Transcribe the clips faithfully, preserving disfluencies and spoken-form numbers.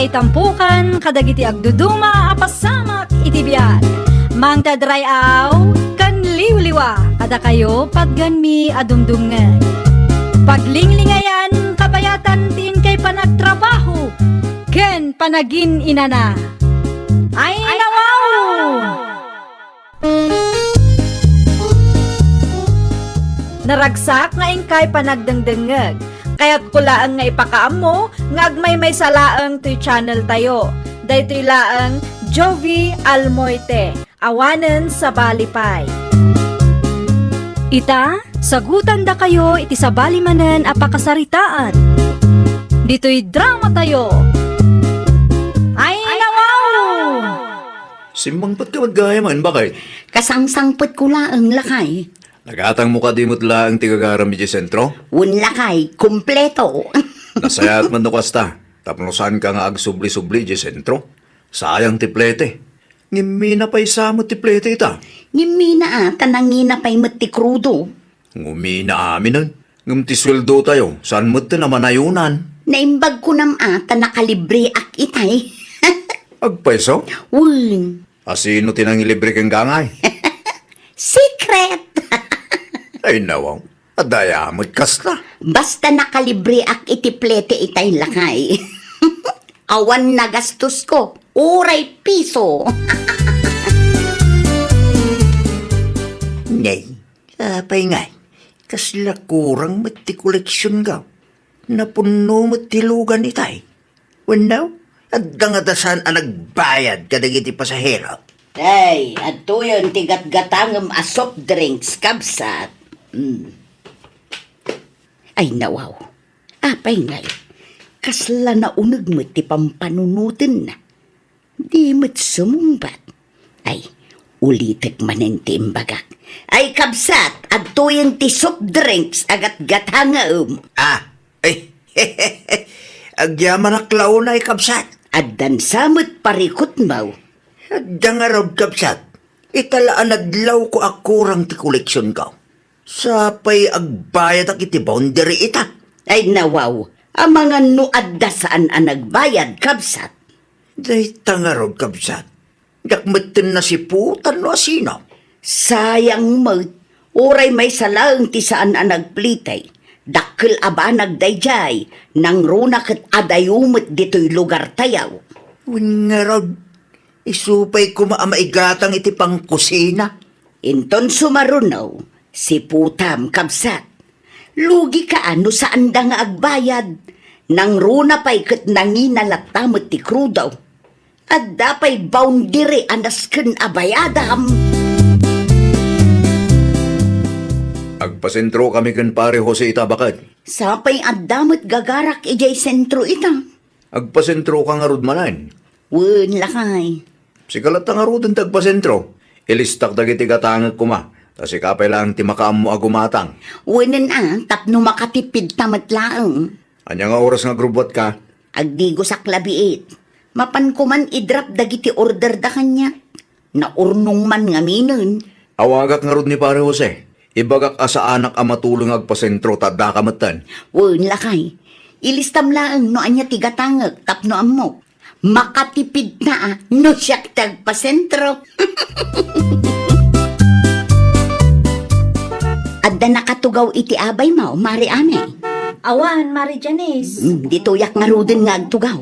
Itampukan kadagiti agduduma a pasamak iti biag. Mangted ray-aw ken liwliwa kadakayo patgenmi a dumdumngeg. Paglinglingayan, kabayatan ti inkay panagtrabaho ken panagin-inana. Ay, nawaw! Naragsak nga inkay panagdengdengngeg. Kayatko laeng nga ipakaammo nga agmaymaysa laeng toy channel tayo. Daytoy laeng Jovi Almoite, awanen sabali pay. Ita, sagutandakayo iti sabali manen a pakasaritaan. Ditoy drama tayo. Ay, nawaw! Simmangpetka met gayam, bakit? Kasangsangpetko laeng, lakay. Nagatangmo kadi met laeng ti gagaram idiay sentro? Wen, lakay, kompleto. Nasayaat man no kasta, tapno saanka nga agsubli-subli idiay sentro. Sayang ti plete. Ngem mina pay sa met ti plete ita. Ngem mina a, ta nangina pay met ti krudo. Ngumina aminen. Ngem ti sueldotayo, saan met ti namanayonan? Naimbag kunam a, ta nakalibreak itay. Agpayso? Wen. Asino ti nangilibre kenka ngay? Secret! Ay, nawaw. Adda aya met kasta. Basta nakalibreak iti plete itay, lakay. Awan nagastosko, uray piso. Nay, apay ngay, kasla kurang met ti koleksionko. Napunno met ti lugan itay. Wenno, adda ngata saan a nagbayad kadagiti pasahero? Ay, adtoyen ti gatgatangem a soft drinks, kabsat. Mm. Ay, nawaw. Apay ngay, kasla nauneg met ti pampanunotenna. Di met sumungbat. Ay, ulitek manen ti imbagak. Ay, kabsat, adtoyen ti soft drinks a gatgatangem. Ah, ay, agyamanak la unay, kabsat. Addan sa met parikutmo. Adda ngarud, kabsat. Ita la a nadlawko a kurang ti koleksionko. Sapay agbayadak iti boundary ita. Ay, nawaw, amangan no adda saan a nagbayad, kabsat. Dayta ngarud, kabsat. Diak metten nasiputan no asino. Sayang met, uray maysa laeng ti saan a nagplete. Dakkel a banag daydiay, nangruna ket adayo met ditoy lugartayo. Wen ngarud, isu pay koma a maigatang iti pangkusina. Inton sumaruno, siputam, kabsat. Lugika a no saanda nga agbayad. Nangruna pay ket nangina latta met ti krudo. Adda pay boundary a nasken a bayadam. Agpasentrokami ken Pare Jose ita, baket. Sapay adda met gagarak idiay sentro ita. Agpasentroka ngarud manen? Wen, lakay. Sika latta ngaruden ti agpasentro. Ilistak dagiti gatangek koma, ta sika pay laeng ti makaammo a gumatang. Wenen a, tapno makatipidta met laeng. Ania nga oras nga agrubbuatka? Agdigosak la biit. Mapan koman i-drop dagiti orderda kaniak. Naurnong man ngaminen. Awagak ngarud ni Pare Jose. Ibagak a saanak a matulong nga agpasentro ta addaka metten. Wen, lakay. Ilistam laeng no ania ti gatangek tapno ammok. Makatipidta a no siak ti agpasentro. Adda nakatugaw iti abaymo, Mari Ane? Awan, Mari Janice. Mm, ditoyak ngaruden nga agtugaw.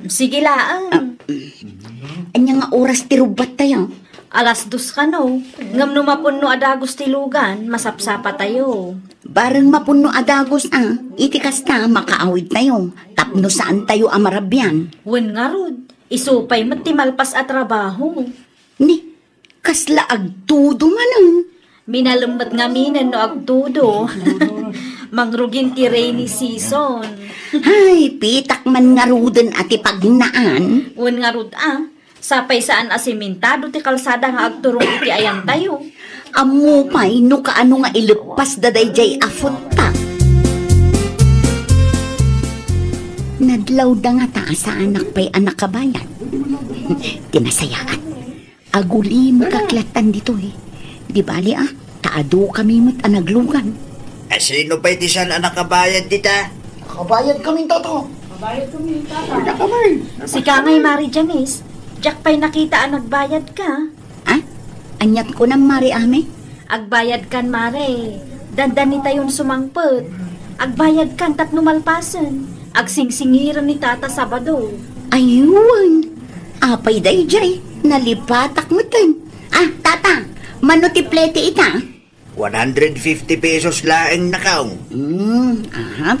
Sige laeng. Ah, mm. Ania nga oras ti rubbuattayo? Alas dos kano. Ngem no mapunno a dagus ti lugan, masapsapatayo. Bareng mapunno a dagus a, iti kasta, makaawidtayo, tapno saantayo a marabian. Wen ngarud, isu pay met ti malpas a trabaho. Ni, kasla agtudo manen? Minalem met ngaminen no agtudo. Mangrugin ti rainy season. Ay, pitak man ngaruden a ti pagnaan. Wen ngarud a, sapay saan a simentado ti kalsada nga agturong iti ayantayo. Ammo pay no kaano nga ileppasda daydiay a footpath. Nadlawda ngata a saanak pay a nakabayad. Ti nasayaat. Agulimekak lattan ditoy. Di bali a, ta adukami met a naglugan. Asino pay ti saan a nakabayad dita? Nakabayadkami, Toto. Sika ngay, Mari Janice, diak pay nakita a nagbayadka. Ah? Aniat kunam, Mari Ami? Agbayadkan, Mare. Dandanitayon sumangpet. Agbayadkan tapno malpasen. Agsingsingiren ni Tata Sabado. Ayun. Apay daydiay, nalipatak metten. Ah, Tata, mano ti plete ita? One hundred fifty pesos laeng, Nakaw. Hmm, aha.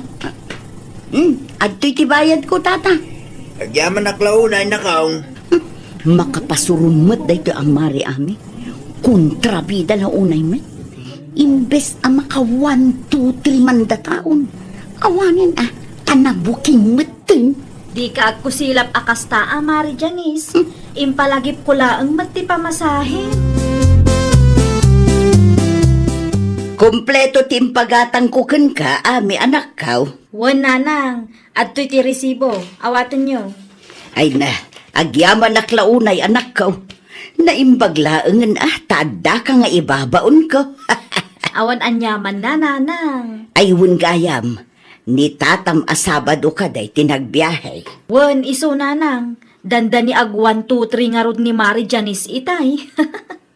Hmm, adtoy ti bayadko, Tata. Agyamanak la unay, Nakaw. Hmm, makapasurum met daytoy a Mari Ami. Kontrabida la unay met. Imbes a maka one, two, three man dataon. Awanen a, ta nabuking metten. Dika agkusilap a kasta a, Mari Janice. Hmm. Impalagipko laeng met ti pamasahe. Kompleto ti impagatangko kenka, Ami, anakkaw. Wen, nanang, adtoy ti resibo. Awatenyo. Ay na, agyamanak la unay, anakkaw. Naimbag laengen a, ta addaka nga ibabaonko. Awan aniamanna, nanang. Ay, wen gayam. Ni tatam a Sabado kadi ti nagbiahe. Wen, isu, nanang, dandani ag one, two, three ngarud ni Mari Janice itay.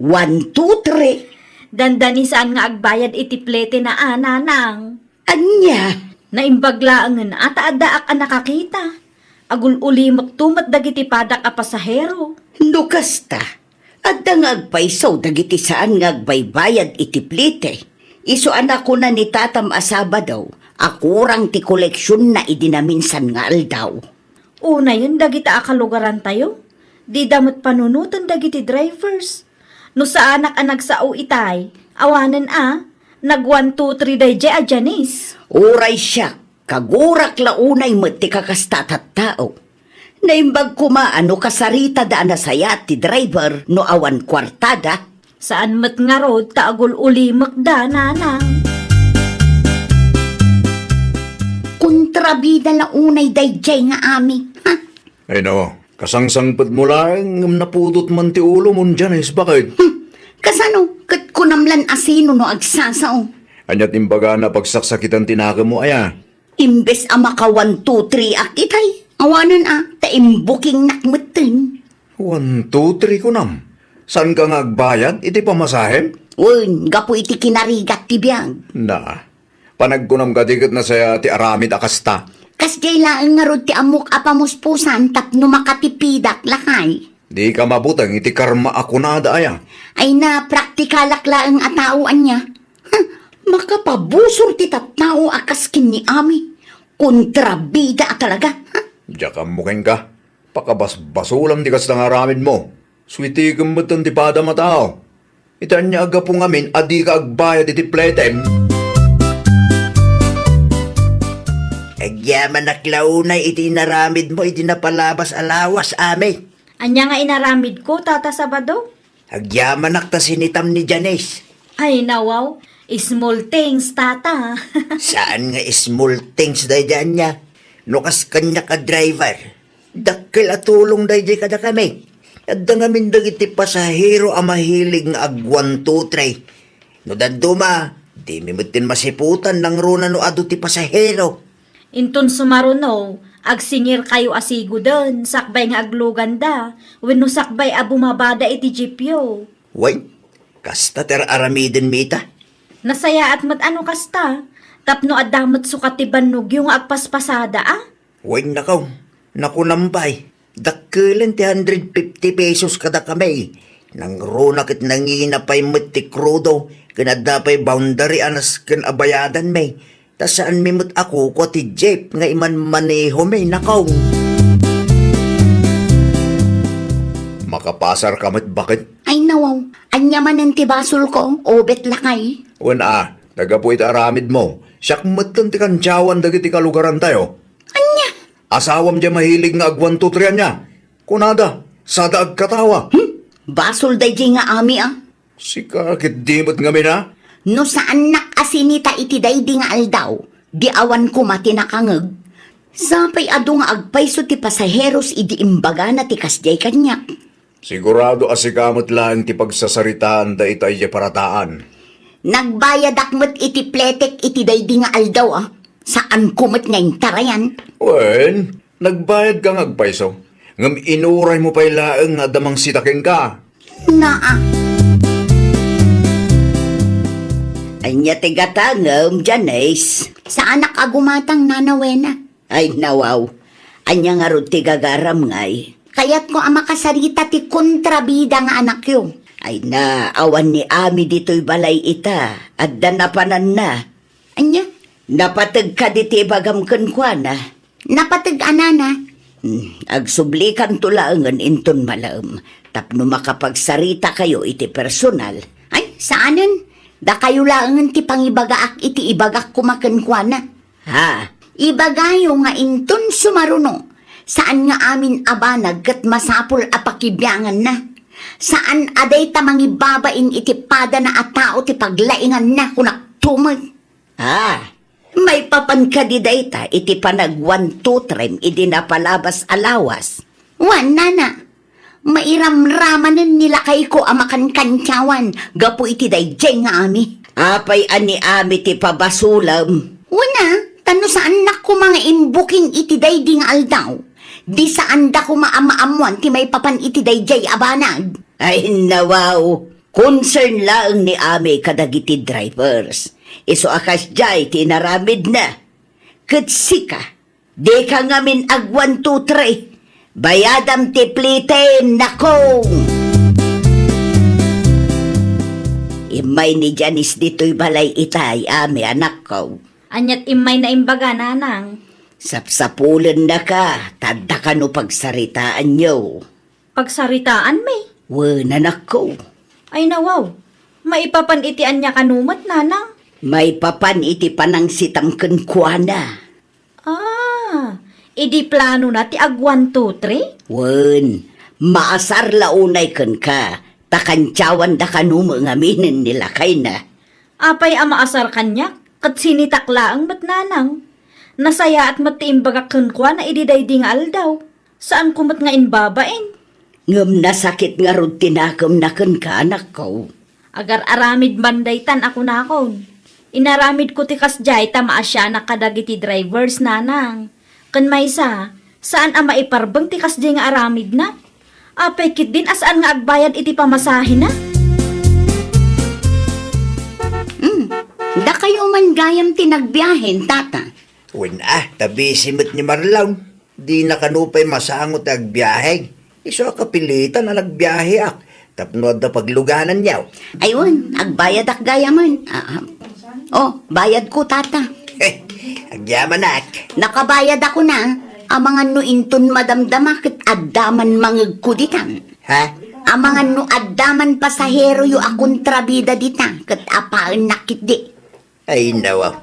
One, two, three? Dandani saan nga agbayad iti plete na a, nanang. Ania? Naimbag laengen a ta addaak a nakakita. Agul-ulimekto met dagiti padak a pasahero. No kasta, adda nga agpayso dagiti saan nga agbaybayad iti plete. Isu a nakuna ni tatam a Sabado a kurang ti koleksionna idi naminsan nga aldaw. Unayen dagita a kalugarantayo, dida met panunoten dagiti drivers. No saanak a nagsao itay, awanen a, nag one, two, three daydiay a Janice. Uray siak, kagurak la unay met ti kakasta a tattao. Naimbag koma a no kasaritada a nasayaat ti driver no awan kuartada. Saan met ngarud ta agul-ulimekda, nanang. Kontrabida la unay daydiay nga Ami, ha? Ay no, kasangsangpetmo laeng ngem napudot man ti ulomon, Janice, baket? Hmm, kasano? Ket kunam lan a sino no agsasao? Ania ti imbagana a pagsaksakitan ti nakemmo, aya? Imbes a maka one, two, three ak itay, awanen a, ta imbukingnak metten. One, two, three kunam? Saanka nga agbayad iti pamasahem? Wen, gapu iti kinarigat ti biag. Na, panagkunam kadi ket nasayaat ti aramid a kasta. Kasdiay laeng ngarud ti ammok a pamuspusan tapno makatipidak, lakay. Dika mabuteng iti karma a kunada, aya? Ay na, praktikalak laeng a tao, ania? Huh, makapabusor ti tattao a kas ken ni Ami. Kontrabida a talaga, ha? Diak ammo kenka. Pakabasbasolam ti kasta nga aramidmo. Suitikem metten ti padam a tao. Iti ania a gapu ngamin a dika agbayad iti pletem? Agyamanak la unay iti inaramidmo iti napalabas a lawas, Ami. Ania nga inaramidko, Tata Sabado? Agyamanak ta sinitam ni Janice. Ay, nawaw. Small things, Tata. Saan nga small things daydiay ania? No kas kaniak a driver, dakkel a tulong daydiay kadakami. Adda ngamin dagiti pasahero a mahilig nga ag one, two, three. No dadduma, dimi metten masiputan nangruna no adu ti pasahero. Inton sumaruno, agsingirkayo a siguden sakbay nga agluganda wenno sakbay a bumabada iti jeepyo. Wen, kasta ti ar-aramidenmi ita. Nasayaat met a no kasta, tapno adda met sukat ti bannogyo nga agpaspasada a. Wen, nakaw, nakunam pay, dakkelen ti hundred fifty pesos kadakami. Nangruna ket nangina pay met ti krudo ken adda pay boundary a nasken a bayadanmi. Ta saanmi met a kukua ti jeep nga imanmanehomi, nakaw. Makapasarka met, baket? Ay, nawaw. Ania manen ti basolko, ubet, lakay? Wen a, ta gapu iti aramidmo, siak metten ti kandiawan dagiti kalugarantayo. Ania? Asawam diay mahilig nga ag one, two, three, ania? Kunada, sada agkatawa. Hmm? Basol daydiay nga Ami a. Sika ket di met ngamin a? No saannak a sinita iti daydi nga aldaw, di awan koma ti nakangeg. Sapay adu nga agpayso ti pasaheros idi imbagana ti kasdiay kaniak. Sigurado a sika met laeng ti pagsasaritaan dayta idiay parataan. Nagbayadak met iti pletek iti daydi nga aldaw a. Saanko met nga intarayan. Wen, nagbayadka nga agpayso. Ngem inuraymo pay laeng nga adda mangsita kenka. Naa. Ania ti gatangem, Janice? Saanak a gumatang, Nana Wena. Ay, nawaw. Ania ngarud ti gagaram ngay? Kayatko a makasarita ti kontrabida nga anakyo. Ay na, awan ni Ami ditoy balay ita. Adda napananna. Ania? Napateg kadi ti ibagam kenkuana? Napateg a, Nana. Hmm, agsublikanto laengen inton malaem tapno makapagsarita kayo iti personal. Ay, saanen. Dakayo laengen ti pangibagaak iti ibagak koma kenkuana. Ha? Ibagayo nga inton sumaruno, saan nga amin a banag ket masapul a pakibianganna. Saan a dayta mangibabain iti padana a tao ti paglainganna, kunakto met. Ha? Maipapan kadi dayta iti panag-one, two, three idi napalabas a lawas? Wen, Nana. Mairamramanen ni lakayko a makankantiawan gapu iti daydiay nga Ami. Apay a ni Ami ti pabasolem? Wen a, ta no saannak koma nga imbuking iti daydi nga aldaw, di saanda koma a maammoan ti maipapan iti daydiay a banag. Ay, nawaw. Concern laeng ni Ami kadagiti drivers. Isu a kasdiay ti inaramidna. Ket sika, dika ngamin ag-one, two, three. Bayadam ti plitem, nakong! Immay ni Janice ditoy balay itay, Ami, anakko. Aniat immay na imbaga, Nanang? Sapsapulennaka, ta adda kano pagsaritaanyo. Pagsaritaanmi? Wen, anakko. Ay, nawaw. Maipapan iti ania kano met, Nanang? Maipapan iti panangsitam kenkuana. Ah, idi planona ti ag-one, two, three? Wen, maasar la unay kenka, ta kantiawanda kano met ngaminen ni lakayna. Apay a maasar kaniak, ket sinitak laeng met, Nanang. Nasayaat met ti imbagak kenkuana idi daydi nga aldaw. Saanko met nga imbabain. Ngem nasakit ngarud ti nakemna kenka, anakko. Agar-aramid man daytan a kunakon. Inaramidko ti kasdiay ta maasianak kadagiti drivers, Nanang. Ken maysa, saan a maiparbeng ti kasdiay nga aramidna. Apay ketdin a saan nga agbayad iti pamasahena? Hmm, dakayo man gayam ti nagbiahen, Tata. Wen a, ta busy met ni Marlon. Dina kano pay masango ti agbiahe. Isu a kapilitan a nagbiaheak tapno adda paglugananyo. Ay wen, agbayadak gayamen. Ah, ah. Oh, bayadko, Tata. Agyamanak. Nakabayadakon a. Amangan no inton madamdama ket adda man mangegko ditan. Ha? Amangan no adda man pasaheroyo a kontrabida dita ket apaennak ketdi. Ay, nawa.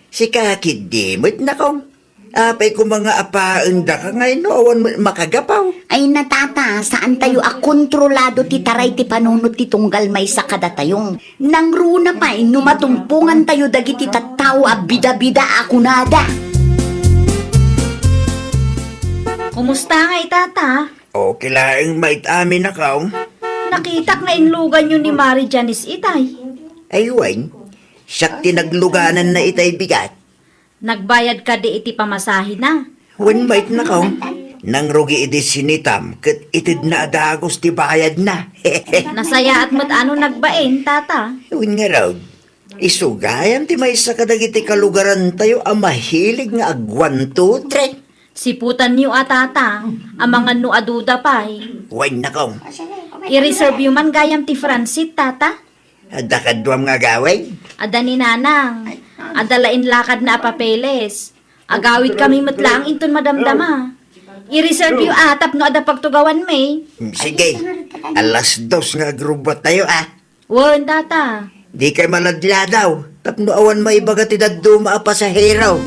Sika ketdi met, nakong. Apay koma nga apaendaka ngay no awan met makagapu? Ay na, Tata, saantayo a kontrolado ti taray ti panunot ti tunggal maysa kadatayo. Nangruna pay no matumpongantayo dagiti tattao a bida-bida a kunada. Kumusta ngay, Tata? Okay laeng met, Ami, nakong. Nakitak nga inluganyo ni Mari Janice itay. Ay wen, siak ti naglugananna itay bigat. Nagbayad kadi iti pamasahena? Wen met, nakong. Nangrugi idi sinitam ket itedna a dagus ti bayadna. Nasayaat met a no nagbain, Tata. Wen ngarud, isu gayam ti maysa kadagiti kalugarantayo a mahilig nga ag-one, two, three. Siputanyo a, Tata, amangan no aduda pay. Wen, nakong. I-reserveyo man gayam ti front seat, Tata. Adda kaduam nga agawid? Adda ni Nanang. Adda la inlakadna a papeles. Agawidkami met laeng inton madamdama. I-reserveyo a tapno adda pagtugawanmi. Mm, sige. Alas dos nga agrubbatayo, a. Wen, Tata. Dikay maladladaw tapno awan maibaga ti dadduma a pasahero.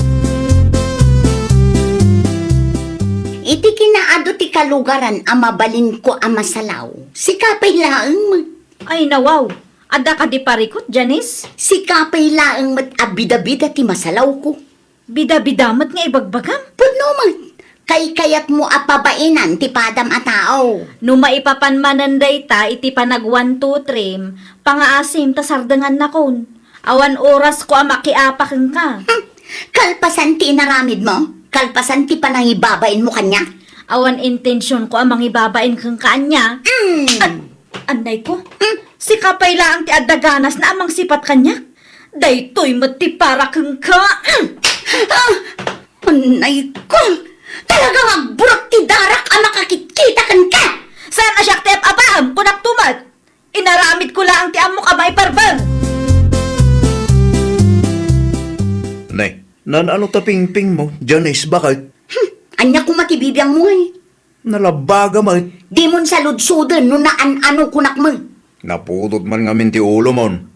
Iti kinaadu ti kalugaran a mabalinko a masalaw, sika pay laeng met. Ay, nawaw. Adda kadi parikut, Janice? Sika pay laeng met a bida-bida ti masalawko. Bida-bida met nga ibagbagam? Pudno met. Kaykayatmo a pabainan ti padam a tao. No maipapan manen dayta iti panag-one, two, three, pangaasim ta sardengannakon. Awan orasko a makiapa kenka. Hmm. Kalpasan ti inaramidmo? Kalpasan ti panangibabainmo kaniak? Awan intensionko a mangibabain kenka ania. Mm. An-, annayko? Mm. Sika pay laeng ti adda ganasna a mangsipat kaniak. Daytoy met ti para kenka. Mm. Ah! Annayko! Talagang agburak ti darak a makakitkita kenka! Saan a siak ti ap-apaem, kunak tumet. Inaramidko laeng ti ammok a maiparbeng. Nay, naan-ano ta pingpingmo, Janice, baket? Hmm, ania koma ti bibiangmo, ay? Nalabbaga met. Dimon saludsoden no naan-ano kunak met. Napudot man ngamin ti ulomon.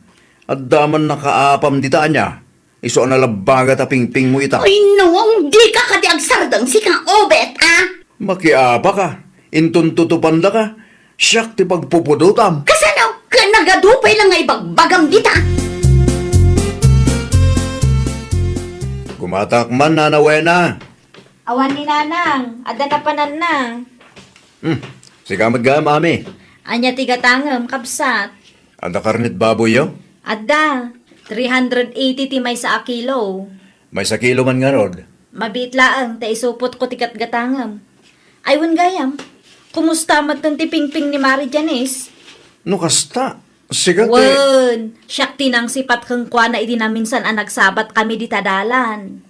Adda man nakaapam dita ania. Isu a nalabbaga ta pingpingmo ita. Ay, no, dika kadi agsardeng sika, Obet, a? Makiapaka. Inton tutupandaka, siak ti pagpupudotam. Kasano? Ket nagadu pay la nga ibagbagam dita. Gumatangak man, Nana Wena. Awan ni Nanang, adda napananna. Hmm, sika met gayam, Ami. Ania ti gatangem, kabsat? Adda karnet baboyyo? Adda. Three hundred eighty ti maysa a kilo. Maysa kilo man ngarud. Mabiit laeng ta isupotko ti gatgatangem. Ay, wen gayam. Kumusta metten ti pingping ni Mari Janice? No kasta, sika ti— Wen, siak ti nangsipat kenkuana idi naminsan a nagsabatkami dita dalan.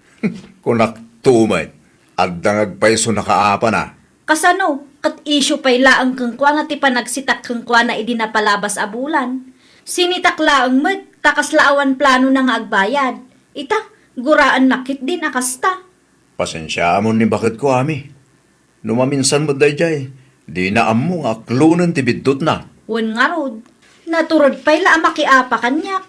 Kunak tumet, adda nga agpayso nakaapana. Kasano? Ket isyu pay laeng kenkuana ti panagsitak kenkuana idi napalabas a bulan. Sinitak laeng met, ta kasla awan planona nga agbayad. Ita, guraennak ketdin a kasta. Pasensiaamon ni baketko, Ami. No maminsan met daydiay, dina ammo nga aklonen ti biddutna. Wen ngarud, natured pay la a makiapa kaniak.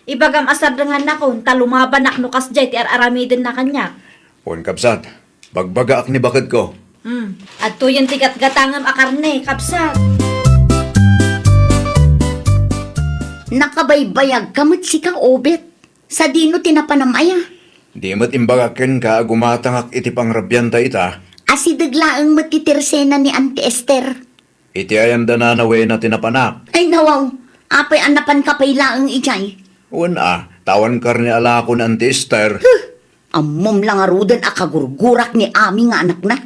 Ibagam a sardengannakon ta lumabanak no kasdiay ti ar-aramidenna kaniak. Wen, kabsat, bagbagaak ni baketko. Hmm, adtoyen ti gatgatangem a karne, kabsat. Nakabaybayagka met sika, Obet. Sadino ti napanam aya? Di met imbagak kenka a gumatangak iti pangrabian dayta. Asideg laeng met ti tersena ni Auntie Esther. Iti ayan da Nana Wena ti napanak. Ay, nawaw. Apay a napanka pay laeng idiay? Wen a, ta awan karne a lako ni Auntie Esther. Huh! Ammom la ngaruden a kagurgurak ni Ami nga anakna.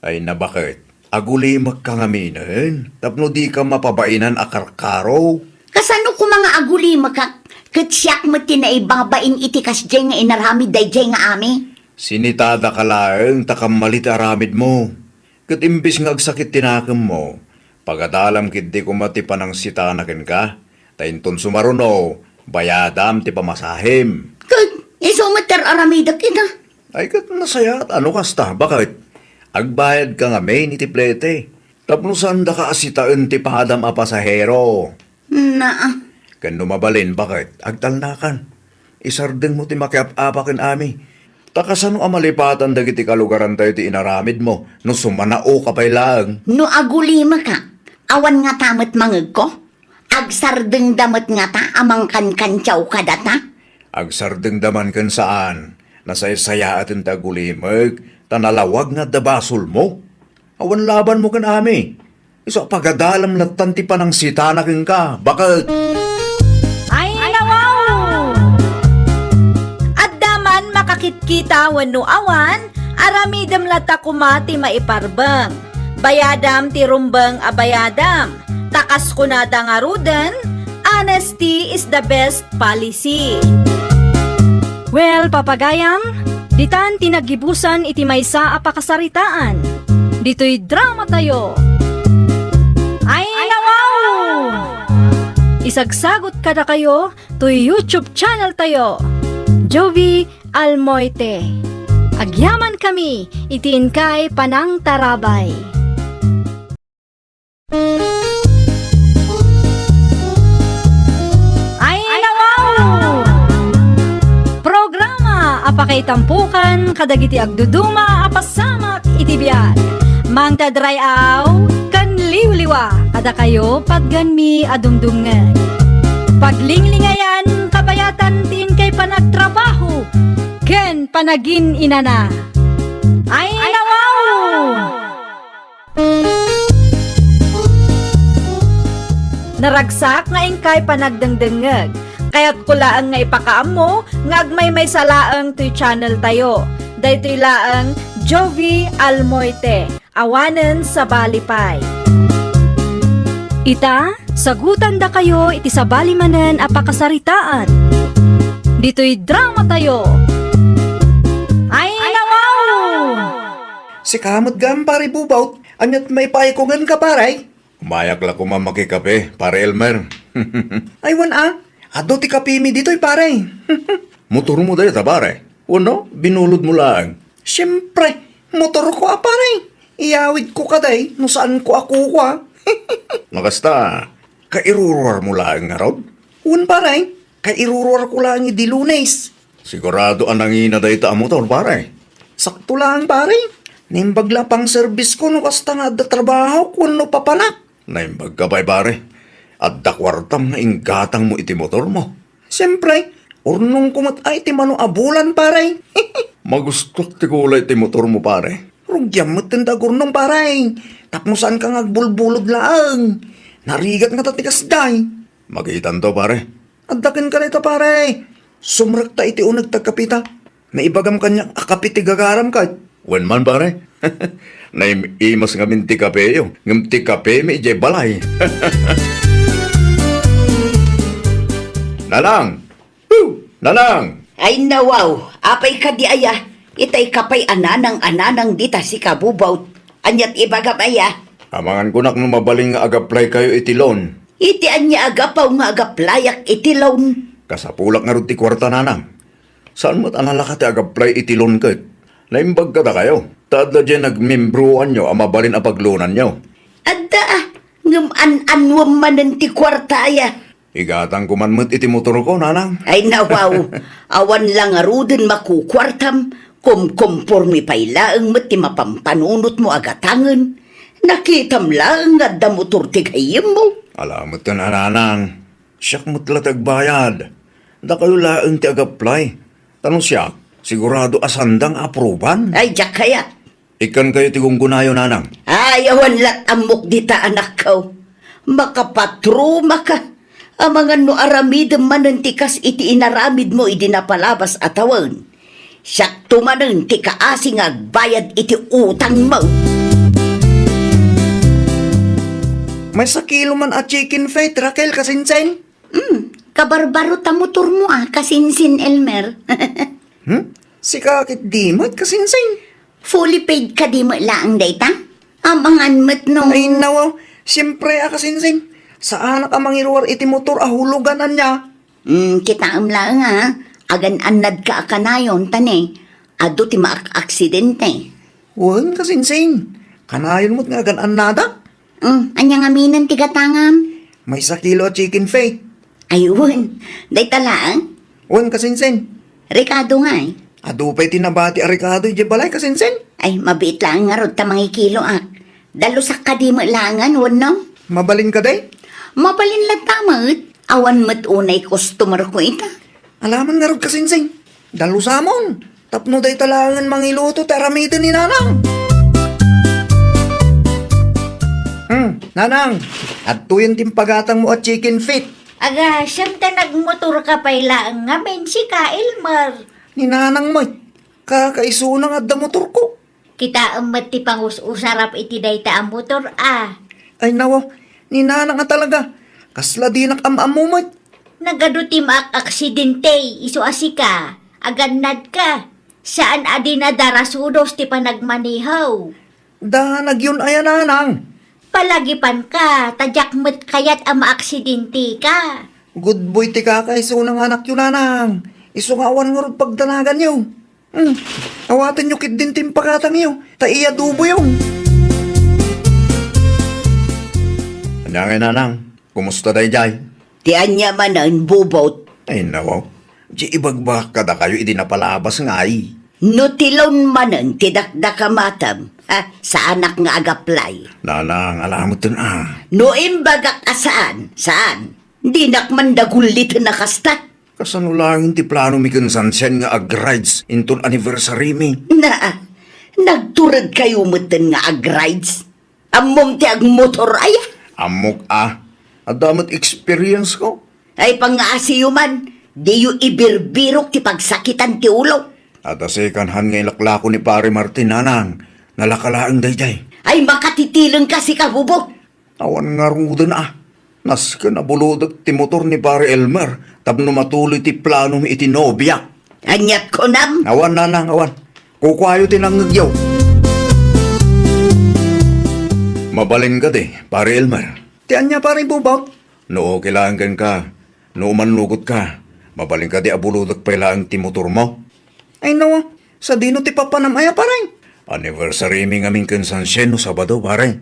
Ay, nabaket. Agulimekka ngaminen, tapno dika mapabainan a karkaro. Kasano koma nga agulimekak? Ket siak met ti naibabain iti kasdiay nga inaramid daydiay nga Ami. Sinitadaka laeng ta kammali ti aramidmo. Ket imbes nga agsakit ti nakemmo, pagadalam ketdi koma ti panangsitana kenka, ta inton sumaruno, bayadam ti pamasahem. Ket isu met ti ar-aramidek ita. Ay, ket nasayaat a no kasta, baket? Agbayadka ngamin iti plete, tapno saandaka a sitaen ti padam a pasahero. Naa. Ken no mabalin, baket, agtalnakan. Isardengmo ti makiap-apa ken Ami. Ta kasano a malipatan dagiti kalugarantayo ti inaramidmo no sumanaoka pay laeng? No agulimeka, awan ngata met mangegko? Agsardengda met ngata a mangkankantiaw kadata? Agsardengda man ken saan, nasaysayaaten ti agulimek, ta nalawag nga adda basolmo. Awan labanmo ken Ami. Isu a pagadalam lattan ti panangsitana kenka, baket. Ay, nawaw! Adda man makakitkita wenno awan, aramidem latta koma ti maiparbeng. Bayadam ti rumbeng a bayadam. Ta kas kunada ngaruden, honesty is the best policy. Well, papagayam, ditan ti naggibusan iti maysa a pakasaritaan. Ditoy drama tayo. Ay, nawaw! Isagsagot kadakayo toy YouTube channel tayo, Jovi Almoite. Agyaman kami iti inkay panangtarabay. Ay, nawaw! Programa a pakaitampukan kadagiti agduduma a pasamak iti biag. Mangtadray-aw ken liwliwa kadakayo patgenmi a dumdumngeg. Paglinglingayan, kabayatan ti inkay panagtrabaho ken panagin-inana. Ay, nawaw! Naragsak nga inkay panagdengdengngeg. Kayatko laeng nga ipakaammo nga agmaymaysa laeng toy channel tayo. Daytoy laeng Jovie Almoite, awanen sabali pay. Ita, sagutandakayo iti sabali manen a pakasaritaan. Ditoy drama tayo. Ay, nawaw! Sika met gayam, Pare Bubaw, ania't maipaayko kenka, pare? Umayak la koma makikape, Pare Elmer. Ay, wen a, adu ti kapemi ditoy, pare. Motormo dayta, pare? Wenno, binulodmo laeng? Siempre, motorko a, pare. Iyawidko kadi no saanko a kukua. No kasta, kairuruarmo laeng ngarud? Wen, pare, kairuruarko laeng idi Lunes. Sigurado a nangina dayta a motor, pare. Sakto laeng, pare. Naimbag la a pangserbisko no kasta nga adda trabahok wenno papanak. Naimbagka pay, pare. Adda kuartam nga inggatangmo iti motormo. Siempre, urnongko met ay ti mano a bulan, pare. Magustuak ti kulay ti motormo, pare. Rugiam met ti agurnong, pare. Tapno saanka nga agbulbulod laeng. Narigat ngata ti kasdiay. Makitanto, pare. Adda kenka dayta, pare. Sumrekta iti uneg ti agkapita. Naibagam kaniak a kape ti gagaram ket. Wen man, pare. Naim-imas ngamin ti kapeyo, ngem ti kapemi idiay balay. Nanang! Hu! Nanang! Ay, nawaw, apay kadi aya? Itay ka pay a nanang a nanang dita, sika Bubaw. Ania't ibagam aya? Amangan konak no mabalin nga agaplay kayo iti loan. Iti ania a gapu nga agaplayak iti loan? Kasapulak ngarud ti kuarta, nanang. Saan met a nalaka ti agaplay iti loan ket? Naimbag kadakayo. Ta adda diay nagmembroanyo a mabalin a pagloananyo. Adda a, ngem an-anuem manen ti kuarta aya? Igatangko man met iti motorko, nanang. Ay, nawaw, awan la ngaruden makukuartam, kumkumpormi pay laeng met ti mapampanunotmo a gatangen. Nakitam laeng nga adda motor ti gayyemmo. Ala met ken a, nanang. Siak met la ti agbayad. Dakayo laeng ti agaplay. Ta no siak, sigurado a sanda nga apruban. Ay, diak kayat. Ikkankayo ti gunggonayo, nanang. Ay, awan lat ammok dita, anakko. Makapatromaka. Amangan no aramidem manen ti kas iti inaramidmo idi napalabas a tawen. Siakto manen ti kaasi nga agbayad iti utangmo. Maysa kilo man a chicken feet, Raquel, kasinsin? Hmm, kabarbaro ta motormo a, kasinsin, Elmer. Hmm? Sika ket di met, kasinsin? Fully paid kadi met laeng dayta? Amangan met no. Ay, nawaw. Siempre a, kasinsin. Saanak a mangiruar iti motor a hulugan ania. Hmm, kitaem laeng a, agan-annadka a kanayon, ta ne, adu ti maak-aksidente. Wen, kasinsin. Kanayon met nga agan-annadak. Hmm, ania ngaminen ti gatangam? Maysa kilo a chicken feet. Ay, wen. Dayta laeng? Wen, kasinsin. Rekado ngay? Adu pay ti nabati a rekado idiay balay, kasinsin. Ay, mabiit laeng ngarud ta mangikiloak. Dalusak kadi met laengen, wenno? Mabalin kadi? Mabalin latta met. Awan met unay customer ko ita. Alaman ngarud, kasinsin. Dalusamon. Tapno dayta laengen mangiluto ti aramiden ni Nanang. Hmm, Nanang, adtoyen ti impagatangmo a chicken feet. Aga, siyem ta nagmotorka pay laeng ngamin, sika, Elmer. Ni Nanang met, kakaisuna nga adda motorko. Kitaem met ti pangus-usarap iti dayta a motor a. Ay, nawaw, ni Nanang a talaga. Kasla dinak am-ammo met. Nagadu ti maak-aksidente, isu a sika, agannadka. Saan a di nadarasudos ti panagmaneho. Da nagyon aya, Nanang? Palagipanka, ta diak met kayat a maaksidenteka. Good boy ti kakaisuna nga anakyo, Nanang. Isu nga awan ngarud pagdanaganyo. Hmm, awatenyo ketdin ti impagatangyo, ta iyaduboyo. Ania ngay, Nanang? Kumusta daydiay? Ti ania manen, Bubot? Ay, nawaw. Di ibagbagak kadakayo idi napalabas ngay. No ti loan manen ti dakdakamatem, ha, saanak nga agaplay. Nanang, alameten a. No imbagak a saan, saan? Dinak man dagulliten a kasta. Kasano laeng ti planomi ken Sansen nga ag-rides inton anniversary mi? Naa, nagturedkayo metten nga ag-rides? Ammom ti agmotor aya? Ammok a. Adda met experience ko. Ay, pangngaasiyo man, diyo ibirbirok ti pagsakitan ti ulo. Adda second hand nga ilaklako ni Pare Martin, nanang. Nalaka laeng daydiay. Ay, makatitileng ka, sika, Bubo. Awan ngaruden a. Nasken a bulodek ti motor ni Pare Elmer tapno matuloy ti planomi iti nobiak. Aniat kunam? Awan, nanang, awan. Kukuayo ti nangngegyo. Mabalin kadi, Pare Elmer? Ti ania, Pare Bubo? No okay laeng kenka, no umannugot ka, mabalin kadi a bulodek pay laeng ti motormo? Ay, nawa, sadino ti papanam aya, pare? Anniversary mi ngamin ken Sunshine no Sabado, pare.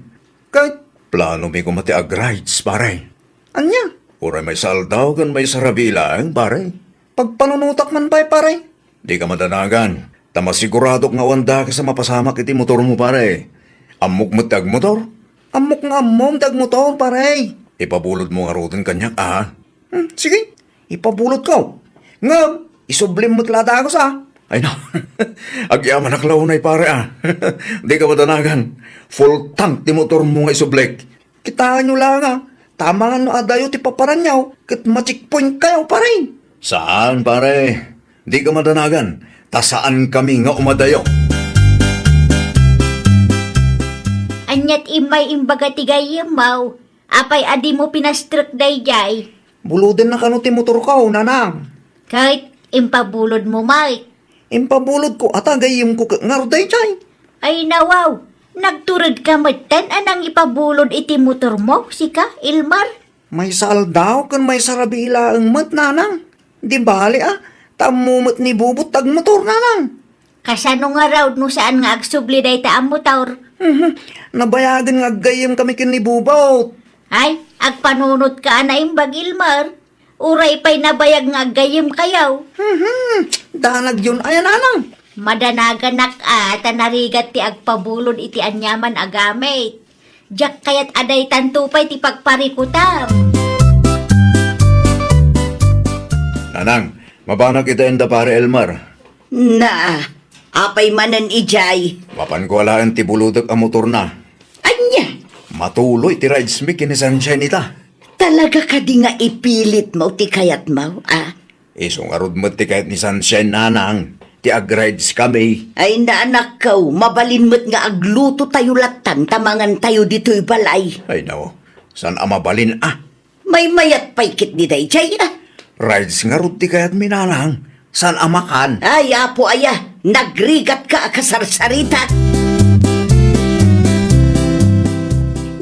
Ket? Planomi koma ti ag-rides, pare. Ania? Uray maysa aldaw ken maysa rabii laeng, pare. Pagpanunotak man pay, pare. Dika madanagan, ta masiguradok nga awan dakes a mapasamak iti motormo, pare. Ammok met ti agmotor? Ammok nga ammom ti agmotor, pare. Ipabulodmo ngaruden kaniak, a? Hmm, sige, ipabulodko. Ngem, isublim met la dagus, a? Ay, na. Agyamanak la unay, pare, a. Dika madanagan. Full tank ti motormo nga isublik. Kitaenyo la nga, tamangan no adayo ti paparanyo, ket ma-checkpoint kayo, pare. Saan, pare? Dika madanagan, ta saan kami nga umadayo. Aniat immay imbaga ti gayyemmo? Apay a dimo pinastrek daydiay? Bulodenna kano ti motorko, nanang. Ket impabulodmo met? Impabulodko a ta gayyemko ket ngarud daydiay. Ay, nawaw, nagturedka metten a nangipabulod iti motormo, sika, Elmer? Maysa aldaw ken maysa rabii laeng met, nanang. Di bale a, ta ammo met ni Bubot ti agmotor, nanang. Kasano ngarud no saan nga agsubli dayta a motor? Mhm. Nabayagen nga aggayyem kami ken ni Bubot. Ay, agpanunotka a naimbag, Elmer. Uray pay nabayag nga aggayyem kayo. Mhm. Danagyon aya, nanang. Madanaganak a ta narigat ti agpabulod iti aniaman a gamit. Diak kayat a daytanto pay ti pagparikutam. Nanang, mabanak ita enda Pare Elmer. Na, apay manen idiay? Mapanko alaen ti bulodek a motorna. Ania? Matuloy ti rides mi ken ni Sunshine ita. Talaga kadi nga ipilitmo ti kayatmo, a? Isu ngarud met ti kayat ni Sunshine, nanang, ti agrides kami. Ay, na, anakko, mabalin met nga agluto tayo lattan ta mangan tayo ditoy balay. Ay, no. Saan a mabalin, a? Maymayat pay ketdi daydiay, a? Rides ngarud ti kayatmi, nanang. Saan a makan? Ay, apo aya, nagrigatka a kasarsarita.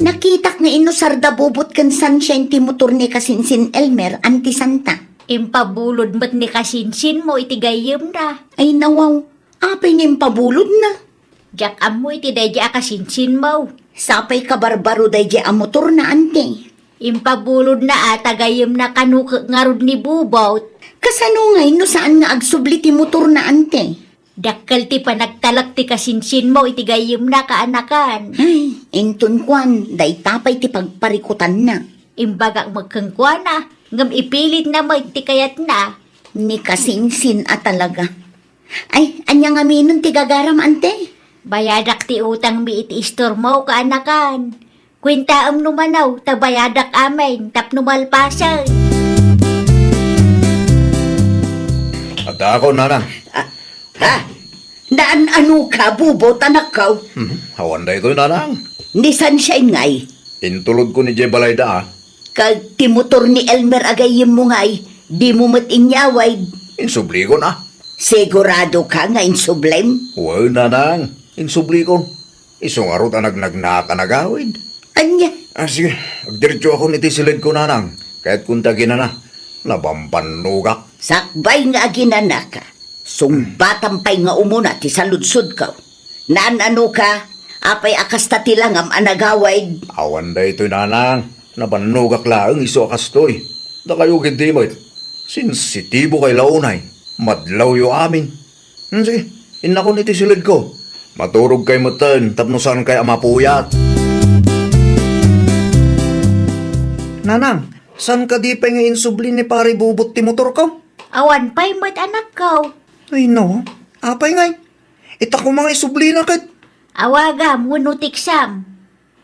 Nakitak nga inusar da Bubot ken Sunshine ti motor ni kasinsin Elmer, Auntie Santa. Impabulod met ni kasinsinmo iti gayyemna. Ay, nawaw, apay nga impabulodna? Diak ammo iti daydiay a kasinsinmo. Sapay kabarbaro daydiay a motorna, Auntie. Impabulodna a ta gayyemna kano ket ngarud ni Bubot. Kasano ngay no saan nga agsubli ti motorna, Auntie? Dakkel ti panagtalek ti kasinsinmo iti gayyemna, kaanakan. Ay, inton kuan, dayta pay ti pagparikutanna. Imbagak met kenkuana, ngem ipilitna met ti kayatna. Ni kasinsin a talaga. Ay, ania ngamin ti gagaram, Auntie? Bayadak ti utangmi iti istormo, kaanakan. Kuentaem no mano, ta bayadak amin, tapno malpasen. Addaakon, nanang. Ah, ha? Naan-ano ka, Bubot, anakko? Hmm, awan daytoy, nanang. Ni Sunshine ngay? Intulodko idiay balayda, a. Ket ti motor ni Elmer a gayyemmo ngay, dimo met inyawid? Insublikon, a. Sigurado ka nga insublim? Wen, nanang, insublikon. Isu ngarud a nagnagnaak a nagawid. Ania? Ah, sige, agdiretsoakon iti siledko, nanang. Kayatkon ti aginana. Nabambannogak. Sakbay nga aginanaka. Sungbatam pay nga umuna ti saludsodko. Naan-ano ka, apay a kasta ti langam a nagawid? Awan daytoy, nanang. Nabannogak laeng isu a kastoy. Dakayo ketdi met. Sensitibo kay la unay. Madlawyo amin. Hmm, sige, innakon iti siledko. Maturog kay metten tapno saan kay a mapuyat. Nanang, saan kadi pay nga insubli ni Pare Bubot ti motorko? Awan pay met, anakko. Ay, no. Apay ngay? Ita koma nga isublina ket. Awagam wenno tekstam.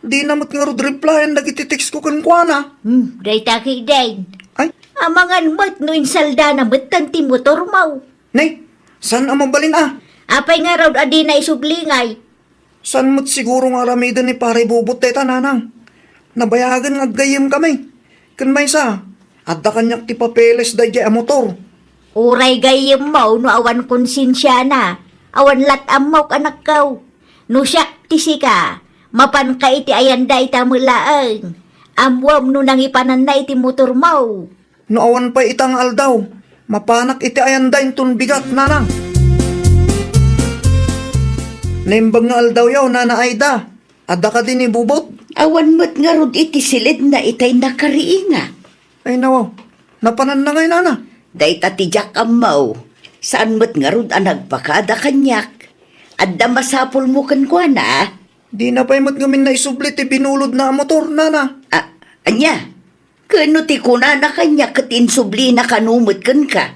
Dina met ngarud replyan dagiti text ko kenkuana. Hmm, dayta ketdin. Ay, Amangan met no insaldana metten ti motormo. Ne, saan a mabalin a? Apay ngarud a dina isubli ngay? Saan met siguro nga aramiden ni Pare Bubot dayta, nanang? Nabayagen nga aggayyemkami. Ken maysa, adda kaniak ti papeles daydiay a motor. Uray gayyemmo no awan konsensiana, awan lat-ammok, anakko. No siak ti sika, mapanka iti ayan dayta met laeng. Ammoam no nangipananna iti motormo. No awan pay ita nga aldaw, mapanak iti ayanda inton bigat, nanang. Naimbag nga aldawyo, Nana Aida. Adda kadi ni Bubot? Awan met ngarud iti siledna itay nakariinga. Ay, nawaw. Napananna ngay, nana? Dayta ti diak ammo. Saan met ngarud a nagpakada kaniak. Adda masapulmo kenkuana? Dina pay met ngamin naisubli ti binulodna a motor, nana. A, ania? Ken no ti kunana kaniak ket insublina kano met kenka?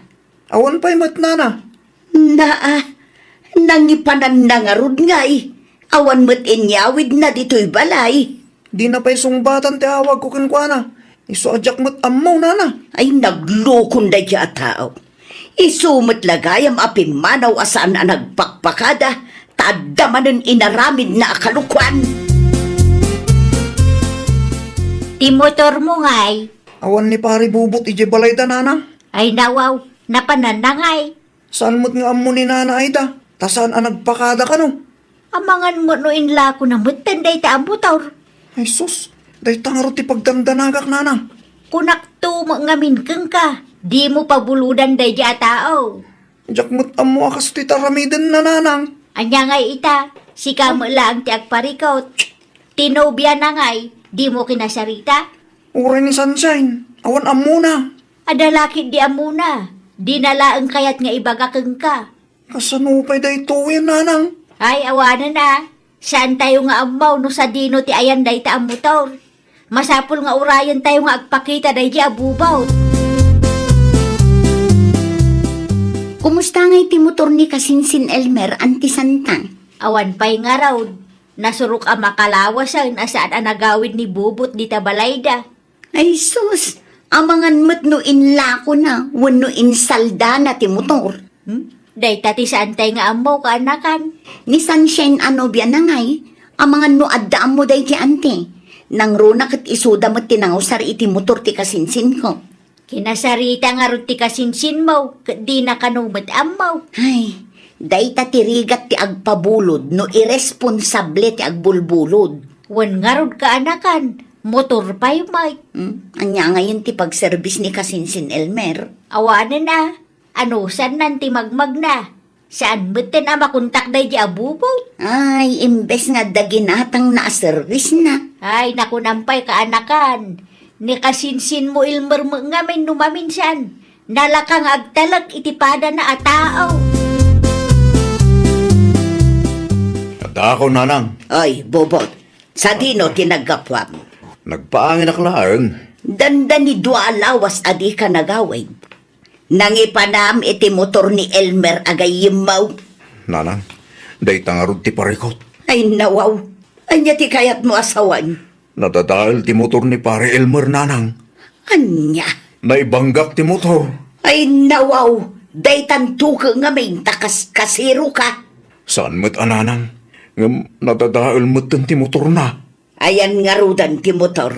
Awan pay met, nana. Naa, nangipananna ngarud ngay. Awan met inyawidna ditoy balay. Dina pay sungbatan ti awagko kenkuana. Isu a diak met ammo, nana. Ay, naglukon daydiay a tao. Isu met la gayam a pimmanaw a saan a nagpakpakada, ta adda manen inaramidna a kalokuan. Ti motormo ngay? Awan ni Pare Bubot idiay balayda, nanang. Ay, nawaw, napananna ngay? Saan met nga ammo ni Nana Aida, ta saan a nagpakada kano? Amangan met no inlakona metten dayta a motor. Ay sus, dayta ngarud ti pagdandanagak, nanang. Kunakto met ngamin kenka, dimo pabulodan daydiay a tao. Diak met ammo a kastoy ti aramidenna, nanang. Ania ngay ita, sika met laeng ti agparikut. Ti nobiana ngay, dimo kinasarita? Uray ni Sunshine, awan ammona. Adda la ketdi ammona, dina laeng kayat nga ibaga kenka. Kasano pay daytoyen, nanang? Ay, awanen a. Saantayo nga ammo no sadino ti ayan dayta a motor. Masapul nga urayentayo nga agpakita daydiay a Bubot. Kumusta ngay ti motor ni Kasinsin Elmer, Auntie Santa? Awan pay ngarud. Nasurok a makalawasen a saan a nagawid ni Bubot dita balayda. Ay sus, amangan met no inlakona wenno insaldana ti motor. Hmm? Dayta ti saantay nga ammo, kaanakan. Ni Sunshine a nobiana ngay, amangan no adda ammo daydiay, anti. Nangruna ket isuda met ti nangausar iti motor ti kasinsinko. Kinasarita ngarud ti kasinsinmo, ket dina kano met ammo. Ay, dayta ti rigat ti agpabulod no iresponsable ti agbulbulod. Wen ngarud, kaanakan, motor pay met. Hmm? Ania ngayen ti pagserbis ni Kasinsin Elmer? Awanen a, anusannan ti magmagna. Saan metten a makontak daydiay a Bubot? Ay, imbes nga adda ginatangna a serbisna. Ay, nakunan pay, kaanakan. Ni Kasinsinmo Elmer met ngamin no maminsan, nalaka nga agtalek iti padana a tao. Addaak, nanang. Ay, Bubot, sadino ti naggapuam? Nagpaanginak laeng. Dandani dua a lawas a dika nagawid. Nangipanam iti motor ni Elmer a gayyemmo. Nanang, dayta ngarud ti parikut. Ay, nawaw. Ania ti kayatmo a sawen? Nadadael ti motor ni Pare Elmer, nanang. Ania? Naibanggak ti motor. Ay, nawaw. Daytan tuke ngamin ta kaskasiroka. Saan met a, nanang. Ngem nadadael metten ti motorna. Ayan ngaruden ti motor?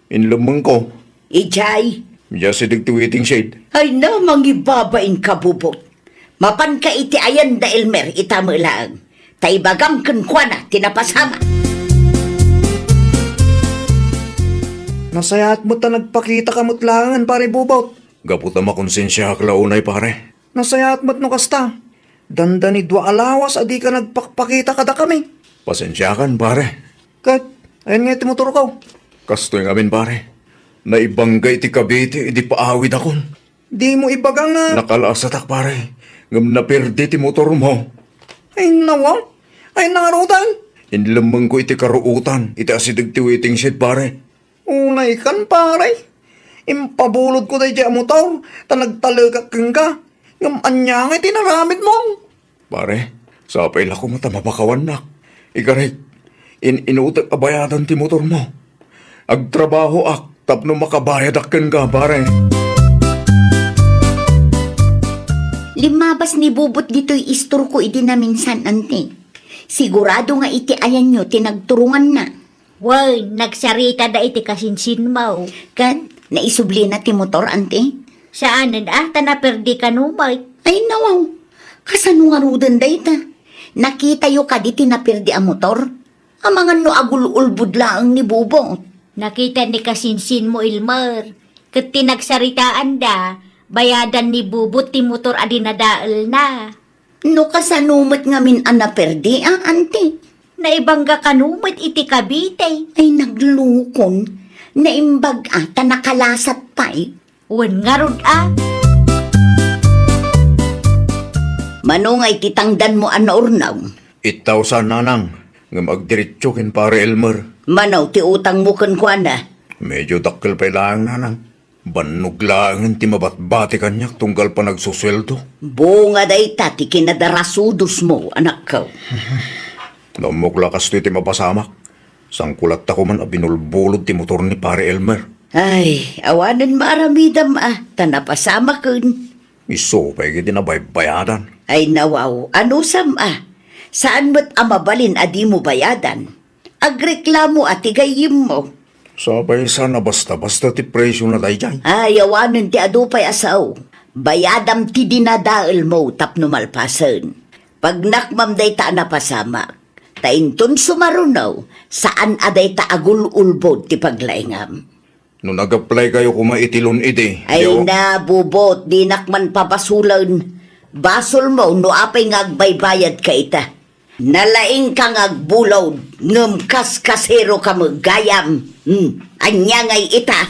Inlemmengko. Idiay? Idiay asideg ti waiting shed. Ay na, mangibabain ka, Bubot. Mapanka iti ayan da Elmer ita met laeng. Ta ibagam kenkuana ti napasama. Nasayaat met ta nagpakitaka met laengen, Pare Bubot. Gapu ta makonsensiaak la unay, pare. Nasayaat met no kasta. Dandani dua a lawas a dika nagpakpakita kadakami. Pasensiakan, pare. Ket, ayan nga iti motorko. Kastoy ngamin, pare. Naibangga iti Cavite idi paawidakon. Dimo ibaga nga... Nakalaasatak, pare. Ngem naperdi ti motormo. Ay, nawa. Ay, nangarutan. Inlemmengko iti karuotan iti asideg ti waiting shed, pare. Unaykan, pare. Impabulodko daydiay a motor, ta nagtalekak kenka. Ngem ania ngay ti naramidmo? Pare, sapay la koma ta mapakawannak. Ikarik, in-inutek a bayadan ti motormo. Agtrabahoak tapno makabayadak kenka, pare. Limmabas ni Bubot ditoy istorko idi naminsan, anti. Sigurado nga iti ayanyo ti nagturonganna. Wen, nagsaritada iti kasinsinmo. Ket naisublina ti motor, anti? Saanen a, ta naperdi kano met. Ay, nawaw. Kasano ngaruden dayta? Nakitayo kadi ti naperdi a motor? Amangan no agul-ulbod laeng ni Bubot. Nakita ni kasinsinmo, Elmer. Ket ti nagsaritaanda, bayadan ni Bubot ti motor a dinadaelna. No kasano met ngamin a naperdi, a, anti? Naibangga kano met iti Cavite. Ay, naglukon. Naimbag a, ta nakalasat pay. Wen ngarud a. Mano nga iti tangdanmo a naurnaw? Eight thousand, nanang. Ngem agdiretso ken Pare Elmer. Mano ti utangmo kenkuana? Medyo dakkel pay laeng, nanang. Bannog laengen ti mabatbati kaniak tunggal panagsusueldo. Bunga dayta ti kinadarasudosmo, anakko. Nammok la kastoy ti mapasamak. Sangko latta koman a binulbulod ti motor ni Pare Elmer. Ay, awanen maaramidam a, ta napasamaken. Isu pay ket ti nabaybayadan. Ay, nawaw, anusam a? Saan met a mabalin a dimo bayadan? Agreklamo a ti gayyemmo. Sapay sa nabasta-basta ti presio na daydiay. Ay, awanen ti adu pay a sao. Bayadam ti dinadaelmo tapno malpasen. Pagnakmam dayta a napasamak. Ta inton sumaruno, saan a dayta agul-ulbod ti paglaingam. No nag-apply kayo koma iti loan idi, Ay yo. Na, Bubot, dinak man pabasolen. Basolmo no apay nga agbaybayad ka ita. Nalaingka nga agbulod, ngem kaskasero ka met gayam. Hmm, ania ngay ita?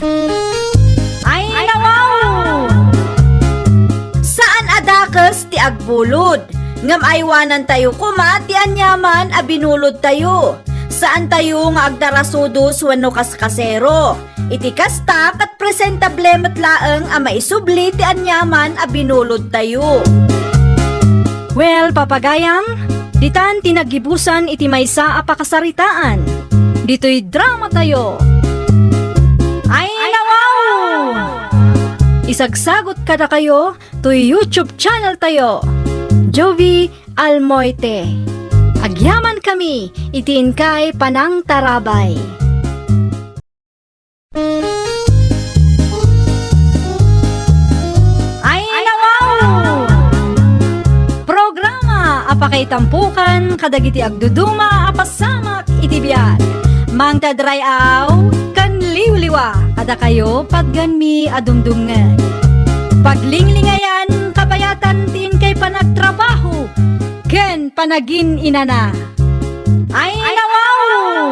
Ay, nawaw! Saan a dakes ti agbulod, ngem aywanantayo koma ti aniaman a binulodtayo. Saantayo nga agdarasudos wenno kaskasero. Iti kasta, ket presentable met laeng a maisubli ti aniaman a binulodtayo. Well, papagayam, ditan ti naggibusan iti maysa a pakasaritaan. Ditoy dramatayo. Ay, nawaw! Isagsagot kadakayo toy YouTube channel tayo, Jovie Almoite. Agyamankami iti inkay panangtarabay. Ay, nawaw! Programa a pakaitampokan kadagiti agduduma a pasamak iti biag. Mangted ray-aw ken liwliwa kadakayo, patganmi a dumdumngeg. Paglinglingayan, kabayatan ti inkay panagtrabaho ken panagin-inana. Ay, nawaw!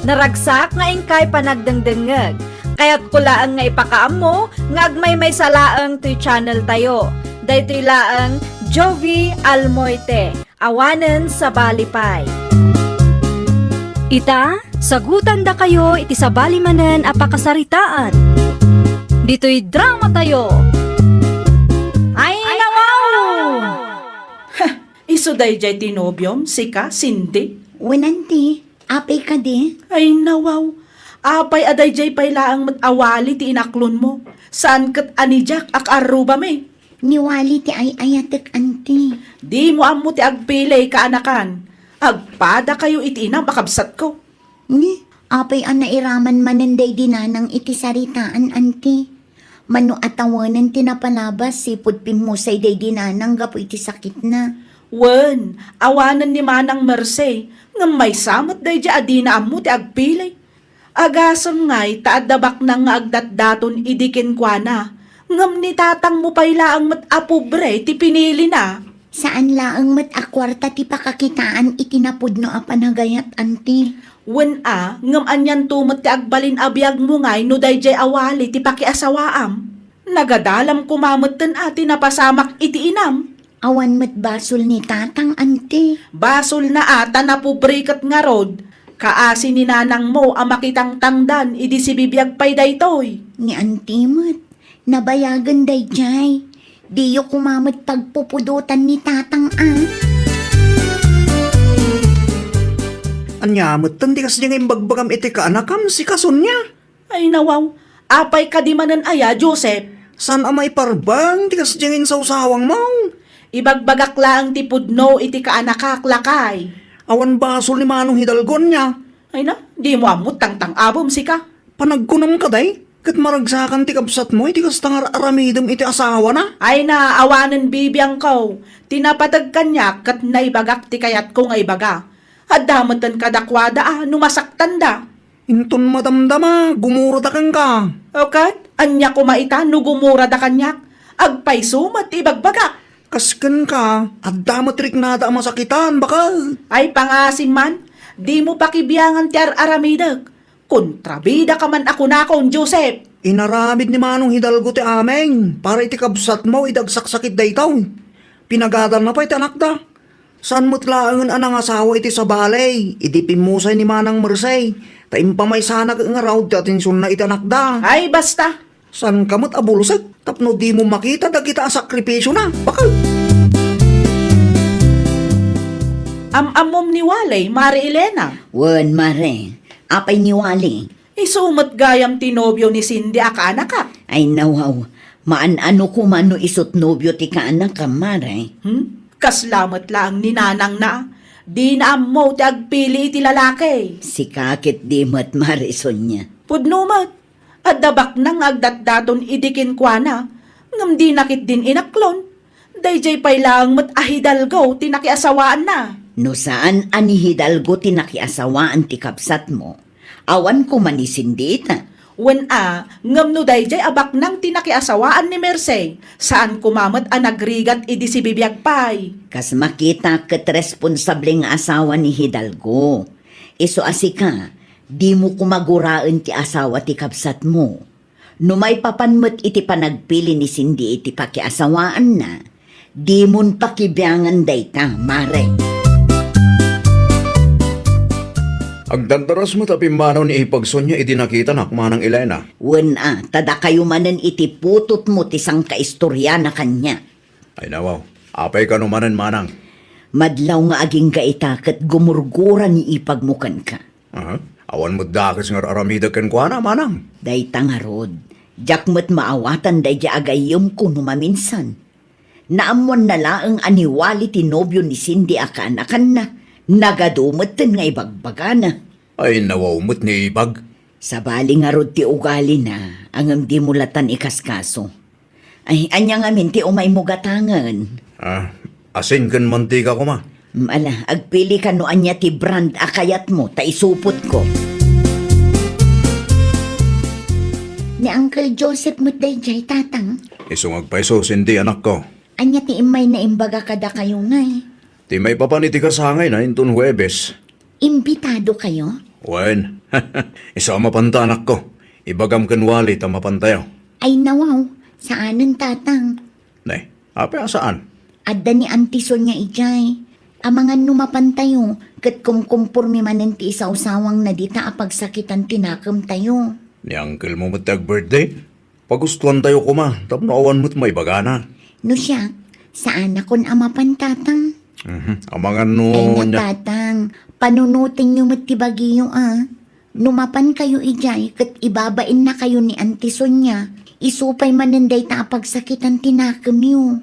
Naragsak nga inkay panagdengdengngeg. Kayatko laeng nga ipakaammo nga agmaymaysa laeng toy channel tayo. Daytoy laeng Jovie Almoite. Awanen sabali pay. Ita, sagutandakayo iti sabali manen a pakasaritaan. Ditoy dramatayo. Ay, nawaw! Isu daydiay ti nobiom, sika, Cindy? Wen, anti, apay kadi? Ay, nawaw. Apay a daydiay pay laeng met a wali ti inaklonmo? Saan ket a ni Jack a kaarrubami? Ni wali ti ay-ayatek, anti. Dimo ammo ti agpili, kaanakan. Agpadakayo iti inam a kabsatko. Ni, apay a nairaman manen daydi nanang iti saritaan, anti? Mano a tawanen ti napalabas, sipud pimmusay daydi nanang gapu iti sakitna. Wen, awanen ni Manang Mercy, ngem maysa met daydi a dina ammo ti agpili. Agasem ngay ta adda baknang nga agdatdaton idi kenkuana, ngem ni tatangmo pay laeng met a pobre ti pinilina. Saan laeng met a kuarta ti pakakitaan iti napudno a panagayat, anti. Wen a, ngem anianto met ti agbalin a biagmo ngay no daydiay a wali ti pakiasawaam? Nagadalam koma metten a ti napasamak iti inam. Awan met basol ni tatang, anti. Basolna a ta napobre ket ngarud. Kaasi ni nanangmo a makitangtangdan idi sibibiag pay daytoy. Ni anti met. Nabayagen daydiay. Diyo koma met pagpupudotan ni tatang a. Ania metten ti kasdi nga imbagbagam iti kaanakam, sika, Sonia? Ay, nawaw, Apay kadi manen aya, Joseph? Saan a maiparbeng ti kasdiay nga insawsawangmo? Ibagbagak laeng ti pudno iti kaanakak, lakay. Awan basol ni Manong Hidalgo ania? Ay na, dimo ammo tangtang-abem sika. Panagkunam kadi, ket maragsakan ti kabsatmo iti kasta nga ar-aramidem iti asawana? Ay na, awanen bibiangko. Ti napateg kaniak ket naibagak ti kayatko nga ibaga. Adda metten kadakuada a no masaktanda. Inton madamdama, gumurada kenka. O ket, ania koma ita no gumurada kaniak? Agpayso met ti ibagbagak. Kas kenka, adda met riknada a masakitan, baket. Ay, pangasim man, dimo pakibiangan ti ar-aramidek. Kontrabida ka man a kunakon, Joseph. Inaramid ni Manong Hidalgo ti amin para iti kabsatmo idi agsaksakit daytoy. Pinagadanna pay ti anakda. Saan met laengen a nangasawa iti sabali idi pimmusay ni Manang Mersey, ta impamaysanak ngarud ti atensionna iti anakda. Ay, basta! Saanka met a bulsek tapno dimo makita dagita a sakripisiona. Baket! Am-ammom ni Wally, Mare Elena? Wen, Mare. Apay ni Wally? Isu met gayam ti nobio ni Cindy a kaanakak. Ay, nawaw. Maan-ano koma no isut nobio ti kaanakam, Mare? Hmm? Kasla met laeng ni nanangna. Dina ammo ti agpili iti lalaki. Sika ket di met, Mare Sonia. Pudno met. Adda baknang nga agdatdaton idi kenkuana, ngem dina ketdin inaklon. Daydiay pay laeng met a Hidalgo ti nakiasawaanna. No saan a ni Hidalgo ti nakiasawaan ti kabsatmo, awan koma ni Cindy ita. Wen a, ngem no daydiay a baknang ti nakiasawaan ni Mercey, saan koma met a nagrigat idi sibibiag pay. Kas makita ket responsable nga asawa ni Hidalgo. Isu a sika, dimo koma guraen ti asawa ti kabsatmo. No maipapan met iti panagpili ni Cindy iti pakiasawaanna, dimon pakibiangan dayta, Mare. Agdardaras met a pimmanaw ni Ipag Sonia idi nakitanak, Manang Elena. Wen a, ta dakayo manen iti putotmo ti sangkaistoriana kaniak. Ay, nawaw. Apay kano manen, Manang? Madlaw nga agingga ita ket gumurgura ni Ipagmo kenka. Aha. Awan met dakes nga ar-aramidek kenkuana, Manang. Dayta ngarud, diak met maawatan daydiay agayyemko no maminsan. Naammoanna laeng a ni Wally ti nobio ni Cindy a kaanakanna. Nagadu metten nga ibagbagana. Ay, nawaw met ni Ipag. Sabali ngarud ti ugalina, ngem dimo latan ikaskaso. Ay, ania ngamin ti umaymo gatangen? Ah, asin ken mantika koma. Mm, ala, agpili ka no ania ti brand a kayatmo, ta isupotko. Ni Uncle Joseph met daydiay, Tatang. Isu nga agpayso, Cindy, anakko. Ania ti immay na imbaga kadakayo, ngay? Ti maipapan iti kasangayna inton Huwebes. Imbitado kayo? Wen. Isu a mapanta, anakko. Ibagam ken Wally ta mapantayo. Ay, nawaw. Saanen, Tatang. Ne, apay a saan? Adda ni Auntie Sonia idiay. Amangan no mapantayo, ket kumkumpormi manen ti isawsawangna dita a pagsakitan ti nakemtayo. Ni uncle mo met ti ag-birthday? Pagustuantayo koma tapno awan met maibagana. No siak, saanakon a mapan, Tatang. Mhm. Amangan no Ay, nia- Tatang, panunotenyo met ti bagiyo, a. No mapankayo idiay ket ibabainnakayo ni Auntie Sonia, isu pay manen dayta a pagsakitan ti nakemyo.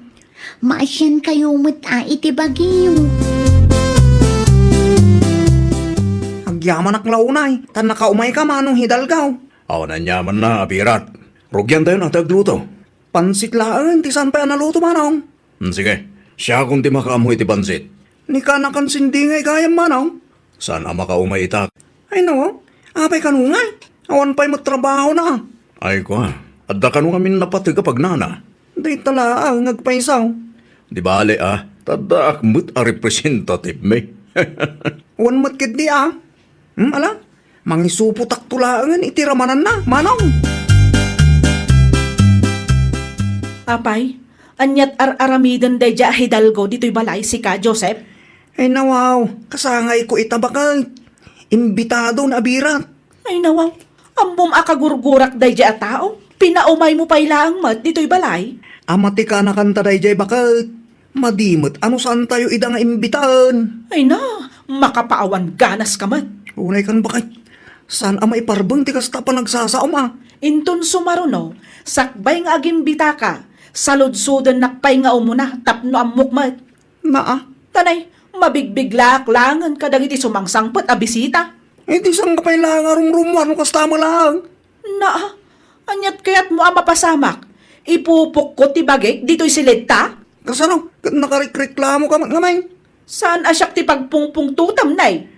Maasiankayo met a iti bagiyo. Agyamanak la unay, ta nakaumayka, Manong Hidalgo. Awan aniamanna, a birat. Rugiantayon a ti agluto. Pansit laeng ti saan pay a naluto, Manong. Hmm, sige. Siakon ti makaammo iti pansit. Ni kanakan Cindy ngay gayam, Manong. Saan a makaumay ita? Ay, no. Apay kano ngay? Awan pay met trabahona. Ay, kua. Adda kano ngamin napateg a pagnana? Dayta laeng nga agpayso. Di bale, a. Ta addaak met a representative mi. Wen met ketdi, a. Hmm, ala? Mangisupotakto laengen iti ramananna, Manong. Apay, aniat ar-aramiden daydiay a Hidalgo ditoy balay, sika, Joseph? Ay, nawaw, kasangayko ita, baket. Imbitado nga abirat. Ay, nawaw, ammom a kagurgurak daydiay a tao. Pinaumaymo pay laeng met ditoy balay. Amati kanakanta daydiay, baket. Madi met a no saantayo ida nga imbitaen. Ay na, makapaawan ganas ka met. Unay kan, baket. Saan a maiparbeng ti kasta a panagsasaom a. Inton sumaruno, sakbay nga agimbitaka, saludsodennak pay nga umuna tapno ammok met. Naa. Tanay, mabigbiglaak laengen kadagiti sumangsangpet a bisita. Iti sangkapay laeng a rumrummuar no kasta met laeng. Naa, aniat kayatmo a mapasamak? Ipupokko ti bagik ditoy silidta? Kasano? Ket nakarikreklamoka met ngamin? Saan a siak ti pagpungpungtotam, nay?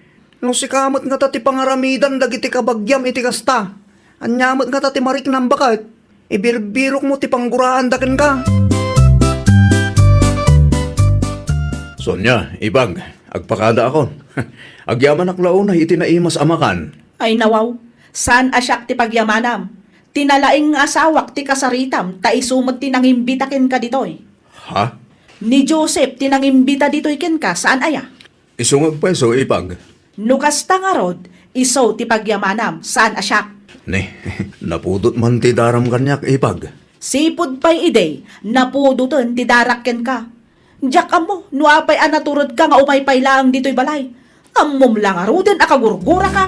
No sika met ngata ti pangaramidan dagiti kabagiam iti kasta, ania met ngata ti mariknam baket? Ibirbirokmo ti pangguraanda kenka. Sonia, Ipag, agpakadaakon. Agyamanak la unay iti naimas a makan. Ay nawaw, saan a siak ti pagyamanam. Ti nalaing nga asawak ti kasaritam ta isu met ti nangimbita kenka ditoy. Ha? Ni Joseph ti nangimbita ditoy kenka, saan aya? Isu nga agpayso, Ipag. No kasta ngarud, isu ti pagyamanam, saan a siak. Ni, napudot man ti daram kaniak, Ipag. Sipud pay idi, napudoten ti darak kenka. Diak ammo no apay a naturedka nga umay pay laeng ditoy balay. Ammom la ngaruden a kagurguraka.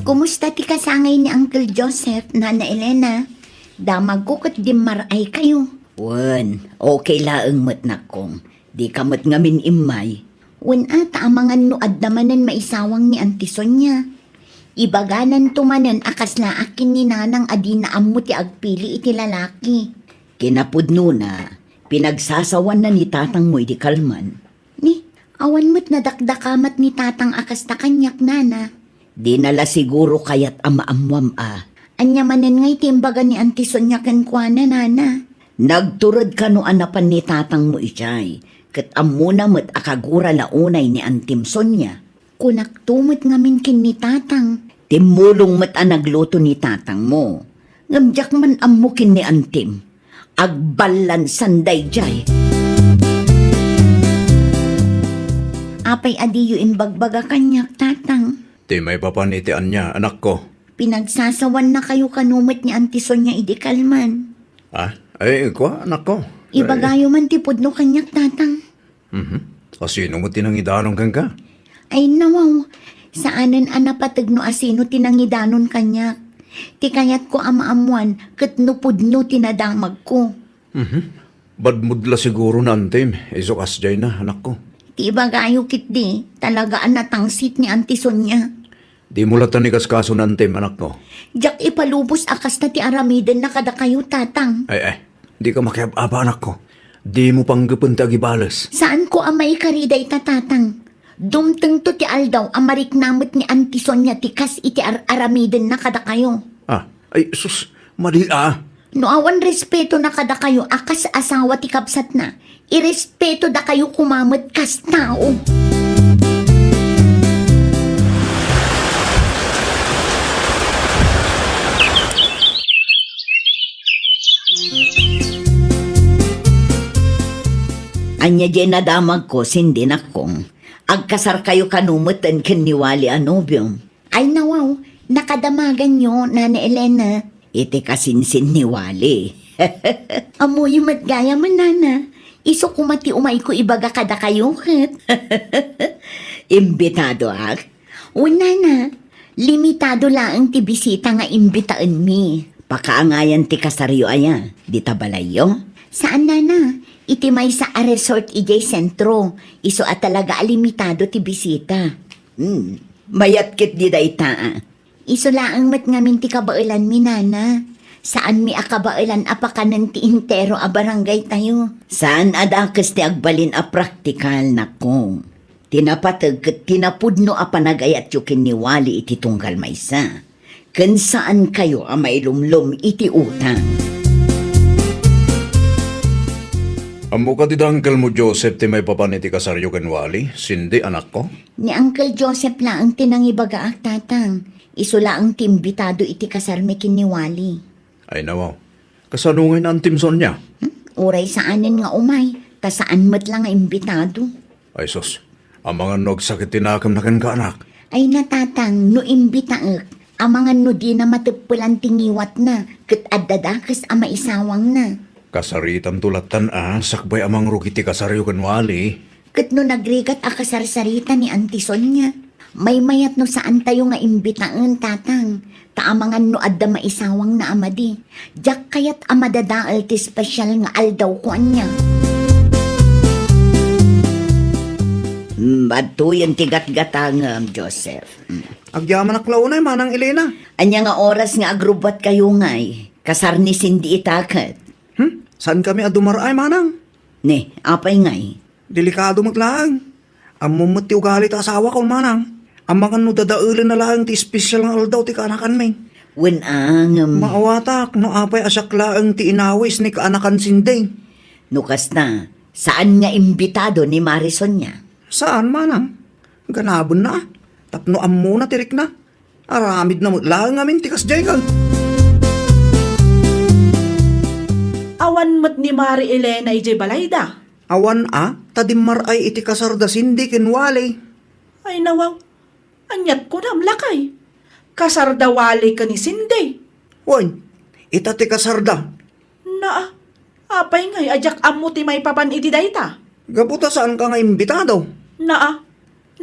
Kumusta ti kasangay ni Uncle Joseph, Nana Elena? Damagko ket dimmar-ay kayo. Wen, okay laeng met, nakkong. Dika met ngamin immay. Wen a, ta amangan no adda manen maisawang ni Auntie Sonia. Ibagananto manen a kaslaak ken ni Nanang a dina ammo ti agpili iti lalaki. Kinapudnona, pinagsasawanna ni tatangmo idi kalman. Ni, awan met nadakdakamat ni tatang a kasta kaniak, Nana. Dina la siguro kayat a maammoam a. Ania manen ngay ti imbaga ni Auntie Sonia kenkuana, Nana? Nagtured kano a napan ni tatangmo idiay, ket ammona met a kagura la unay ni Antim Sonia. Kunakto met ngamin ken ni tatang. Timmulong met a nagluto ni tatangmo. Ngem diak man ammo ken ni Antim. Agballansan daydiay. Apay a diyo imbagbaga kaniak, tatang? Ti maipapan iti ania, anakko? Pinagsasawannakayo kano met ni Auntie Sonia idi kalman. Ah, ay, kua, anakko. Ibagayo man ti pudno kaniak, tatang. Mhm. Asino met ti nangidanon kenka? Ay, nawaw. Saanen a napateg no asino ti nangidanon kaniak. Ti kayatko a maammoan ket no pudno ti nadamagko. Mhm. Badmod la siguro ni Antim, isu kasdiay na, anakko. Ti ibagayo ketdi, talaga a natangsit ni Auntie Sonia. Dimo latta ikaskaso ni Antim, anakko. Diak ipalubos a kasta ti aramidenna kadakayo, tatang. Ay, ay, dika makiab-aba, anakko. Dimo panggepen ti agibales. Saanko a maikari dayta, tatang. Dumtengto ti aldaw a marikna met ni Auntie Sonia ti kas iti ar-aramidenna kadakayo. Ah, ay, sus, madi a. No awan respetona kadakayo a kas asawa ti kabsatna, irespetodakayo koma met kas tao. Ania diay nadamagko, Cindy, nakkong? Agkasarkayo kano meten ken ni Wally a nobiom? Ay, nawaw, nakadamaganyo, Nana Elena. Iti kasinsin ni Wally. Ammoyo met gayam, Nana. Isu koma ti umayko ibaga kadakayo ket. Imbitadoak? Wen, Nana, limitado laeng ti bisita nga imbitaenmi. Pakaangayan ti kasaryo aya, dita balayyo? Saan, Nana. Iti maysa a resort idiay sentro, isu a talaga a limitado ti bisita. Hmm, mayat ketdi dayta a. Isu laeng met ngamin ti kabaelanmi, Nana. Saanmi a kabaelan a pakanen ti entero a barangay tayo. Saan a dakes ti agbalin a praktikal, nakkong. Ti napateg ket ti napudno a panagayatyo ken ni Wally iti tunggal maysa. Ken saankayo a mailumlom iti utang. Ammo kadi da Uncle mo Joseph ti maipapan iti kasaryo ken Wally, Cindy, anakko? Ni Uncle Joseph laeng ti nangibagaak, tatang. Isu laeng ti imbitado iti kasarmi ken ni Wally. Ay, nawaw. Kasano ngay ni Antim Sonia? Hmm? Uray saanen nga umay, ta saan met la nga imbitado. Ay, sus. Amangan no agsakit ti nakemna kenka, anak. Ay, natatang, no imbitaek, amangan no dina mateppelan ti ngiwatna, ket adda dakes a maisawangna. Kasaritanto lattan a, sakbay a mangrugi ti kasaryo ken Wally. Ket no nagrigat a kasarsarita ni Anti Sonia, Maymayat no saantayo nga imbitaen, Tatang, ta amangan no adda maisawangna a madi. Diak kayat a madadael ti special nga aldawko ania. Hmm, adtoyen ti gatgatangem, Joseph. Hmm. Agyamanak la unay, Manang Elena. Ania nga oras nga agrubbuatkayo ngay? Kasar ni Cindy ita ket. Hmm? Saankami a dumar-ay, Manang? Ne, apay ngay? Delikado met laeng. Ammom met ti ugali ta asawakon, Manang. Amangan no dadaelenna laeng ti espesyal nga aldaw ti kaanakanmi. Wen a, ngem. Maawatak no apay a siak laeng ti inawis ni kaanakan Cindy. No kasta, saan nga imbitado ni Mare Sonia? Saan, Manang. Ganabenna. Tapno ammona ti rikna. Aramidna met laeng ngamin ti kasdiay ket. Awan met ni Mare Elena idiay balayda. Awan a, ta dimmar-ay iti kasarda Cindy ken Wally. Ay nawaw, aniat kunam lakay? Kasarda Wally ken ni Cindy? Wen, ita ti kasarda. Naa, apay ngay a diak ammo ti maipapan iti dayta? Gapu ta saanka nga imbitado. Naa,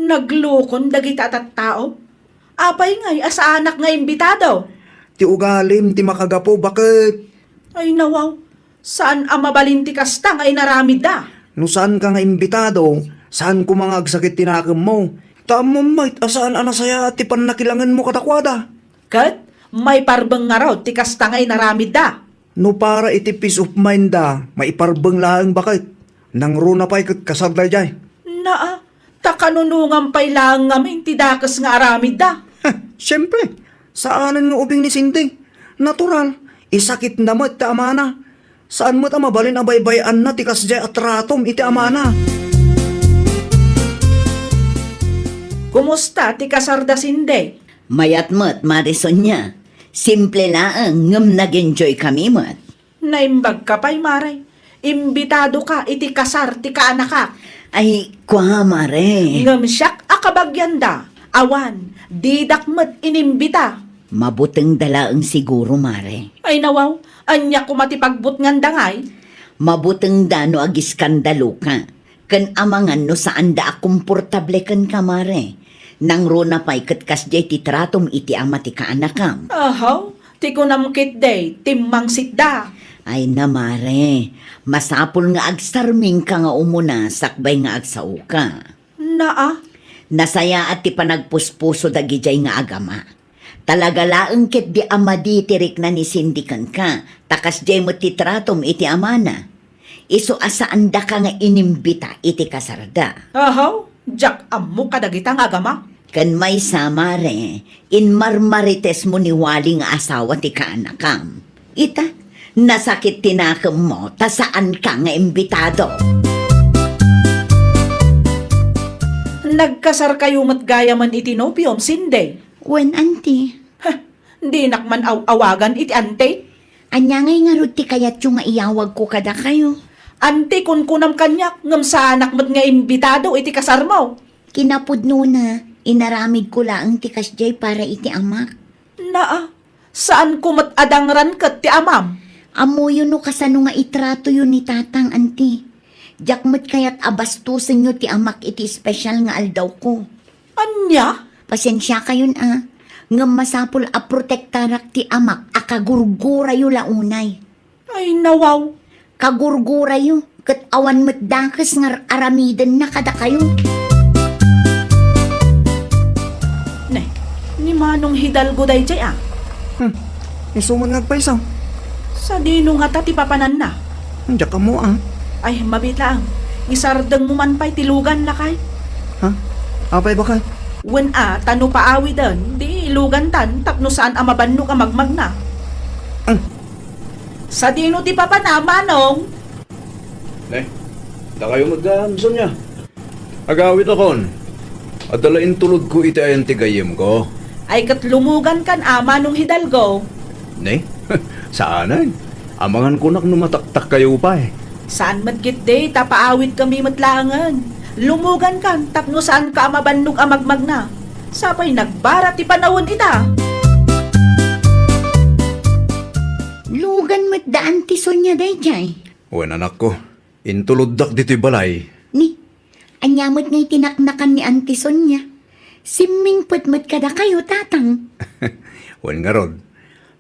naglukon dagita a tattao. Apay ngay a saanak nga imbitado? Ti ugalim ti makagapu, baket. Ay nawaw, saan a mabalin ti kasta nga inaramidda. No saanka nga imbitado, saan koma nga agsakit ti nakemmo. Ta ammom met a saan a nasayaat ti pannakilangenmo kadakuada. Ket maiparbeng ngarud ti kasta nga inaramidda. No para iti peace of mind da, maiparbeng laeng baket. Nangruna pay ket kasar daydiay. Naa, ta kanunongan pay laeng ngamin ti dakes nga aramidda. Heh, siempre, saanen nga ubing ni Cindy. Natural, isakitna met ti amana. Saan met a mabalin a baybay-anna ti kasdiay a tratom iti amana. Kumusta ti kasarda Cindy? Mayat met, Mare Sonia. Simple laeng ngem nag-enjoy kami met. Naimbag ka pay, Mare. Imbitado ka iti kasar ti kaanakak. Ay, kua, Mare. Ngem siak a kabagianda, awan, didak met inimbita. Mabutengda laeng siguro, Mare. Ay nawaw, ania koma ti pagbutnganda ngay? Mabutengda no agiskandaloka. Ken amangan no saanda a komportable kenka, Mare. Nangruna pay ket kasdiay ti tratom iti ama ti kaanakam. Ahaw, ti kunam ketdi, timmangsitda. Ay na, Mare, masapul nga agsarmingka nga umuna sakbay nga agsaoka. Naa. Nasayaat ti panagpuspuso dagidiay nga agama. Talaga laeng ketdi a madi ti rikna ni Cindy kenka, ta kasdiay met ti tratom iti amana. Isu a saandaka nga inimbita iti kasarda. Ahaw, diak ammo kadagita nga agama. Ken maysa, Mare, inmarmaritesmo ni Wally nga asawa ti kaanakam. Ita, nasakit ti nakemmo ta saanka nga imbitado. Nagkasarkayo met gayamen iti nobiom, Cindy? Wen, Auntie. Heh, dinak man aw-awagan iti Auntie. Ania ngay ngarud ti kayatyo nga iyawagko kadakayo? Auntie, kunkunam kaniak, ngem saanak met nga imbitado iti kasarmo. Kinapudnona, inaramidko laeng ti kasdiay para iti amak. Naa, saanko met a dangran ket ti amam. Ammoyo no kasano nga itratoyo ni Tatang, Auntie. Diak met kayat a bastosenyo ti amak iti espesyal nga aldawko. Ania? Pasensiakayon a, ngem masapul a protektarak ti amak a kagurgurayo la unay. Ay, nawaw. Kagurgurayo, ket awan met dakes nga ar-aramidenna kadakayo. Ne, ni Manong Hidalgo daydiay a. Hmm, isu met nga agpayso. Sadino ngata ti papananna? Diak ammo a. Ay, mabiit laeng. Isardengmo man pay ti lugan, lakay. Ha? Apay, baket? Wen a, ta no paawiden, di lugantan tapno saan a mabannog a magmagna. Hmm. Sadino ti papana, Manong? Ne, dakayo met gayam, Sonia. Agawidakon. Adda la intulodko iti ayan ti gayyemko. Ay ket lumugankan a, Manong Hidalgo. Ne? Saanen. Amangan kunak no mataktakkayo pay. Saan met ketdi ta paawidkami met laengen. Lumugankan tapno saanka a mabannog a magmagna. Sapay nagbara ti panawen ita. Lugan met da Auntie Sonia daydiay. Wen, anakko, intuloddak ditoy balay. Ni, ania met ngay ti naknakan ni Auntie Sonia? Simmingpet met kadakayo, Tatang. Wen ngarud,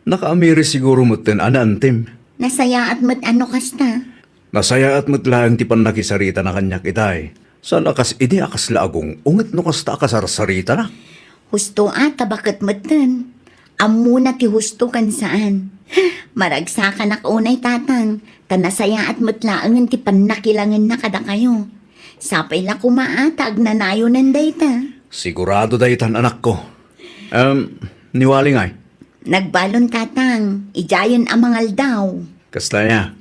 nakaamiri siguro metten a naantim. Nasayaat met a no kasta. Nasayaat met laeng ti pannakisaritana kaniak itay. Saan a kas idi a kasla agung-unget no kasta a kasarsaritana. Husto a, ta baket metten. Ammona ti husto ken saan. Maragsakanak unay, Tatang, ta nasayaat met laengen ti pannakilangenna kadakayo. Sapay la koma a ta agnanayonen dayta. Sigurado daytan, anakko. Em, ni Wali ngay? Nagbalon, Tatang. Idiayen a mangaldaw. Kasta aya?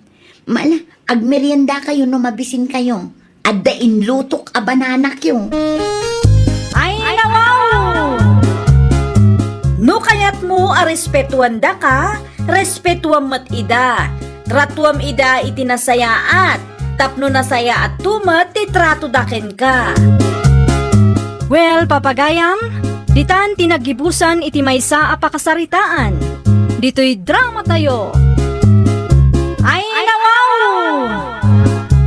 Mala, agmeriendakayo no mabisinkayo. Adda inlutok a bananakyo. Ay, nawaw! No kayatmo a respetuan daka, respetuam met ida. Tratuam ida iti nasayaat, tapno nasayaatto met ti tratoda kenka. Well, papagayam, ditan ti naggibusan iti maysa a pakasaritaan. Ditoy dramatayo. Ay, nawaw!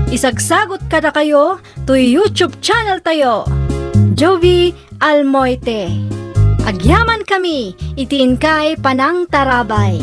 Isagsagot kadakayo toy YouTube channel tayo, Jovie Almoite. Agyamankami iti inkay panangtarabay.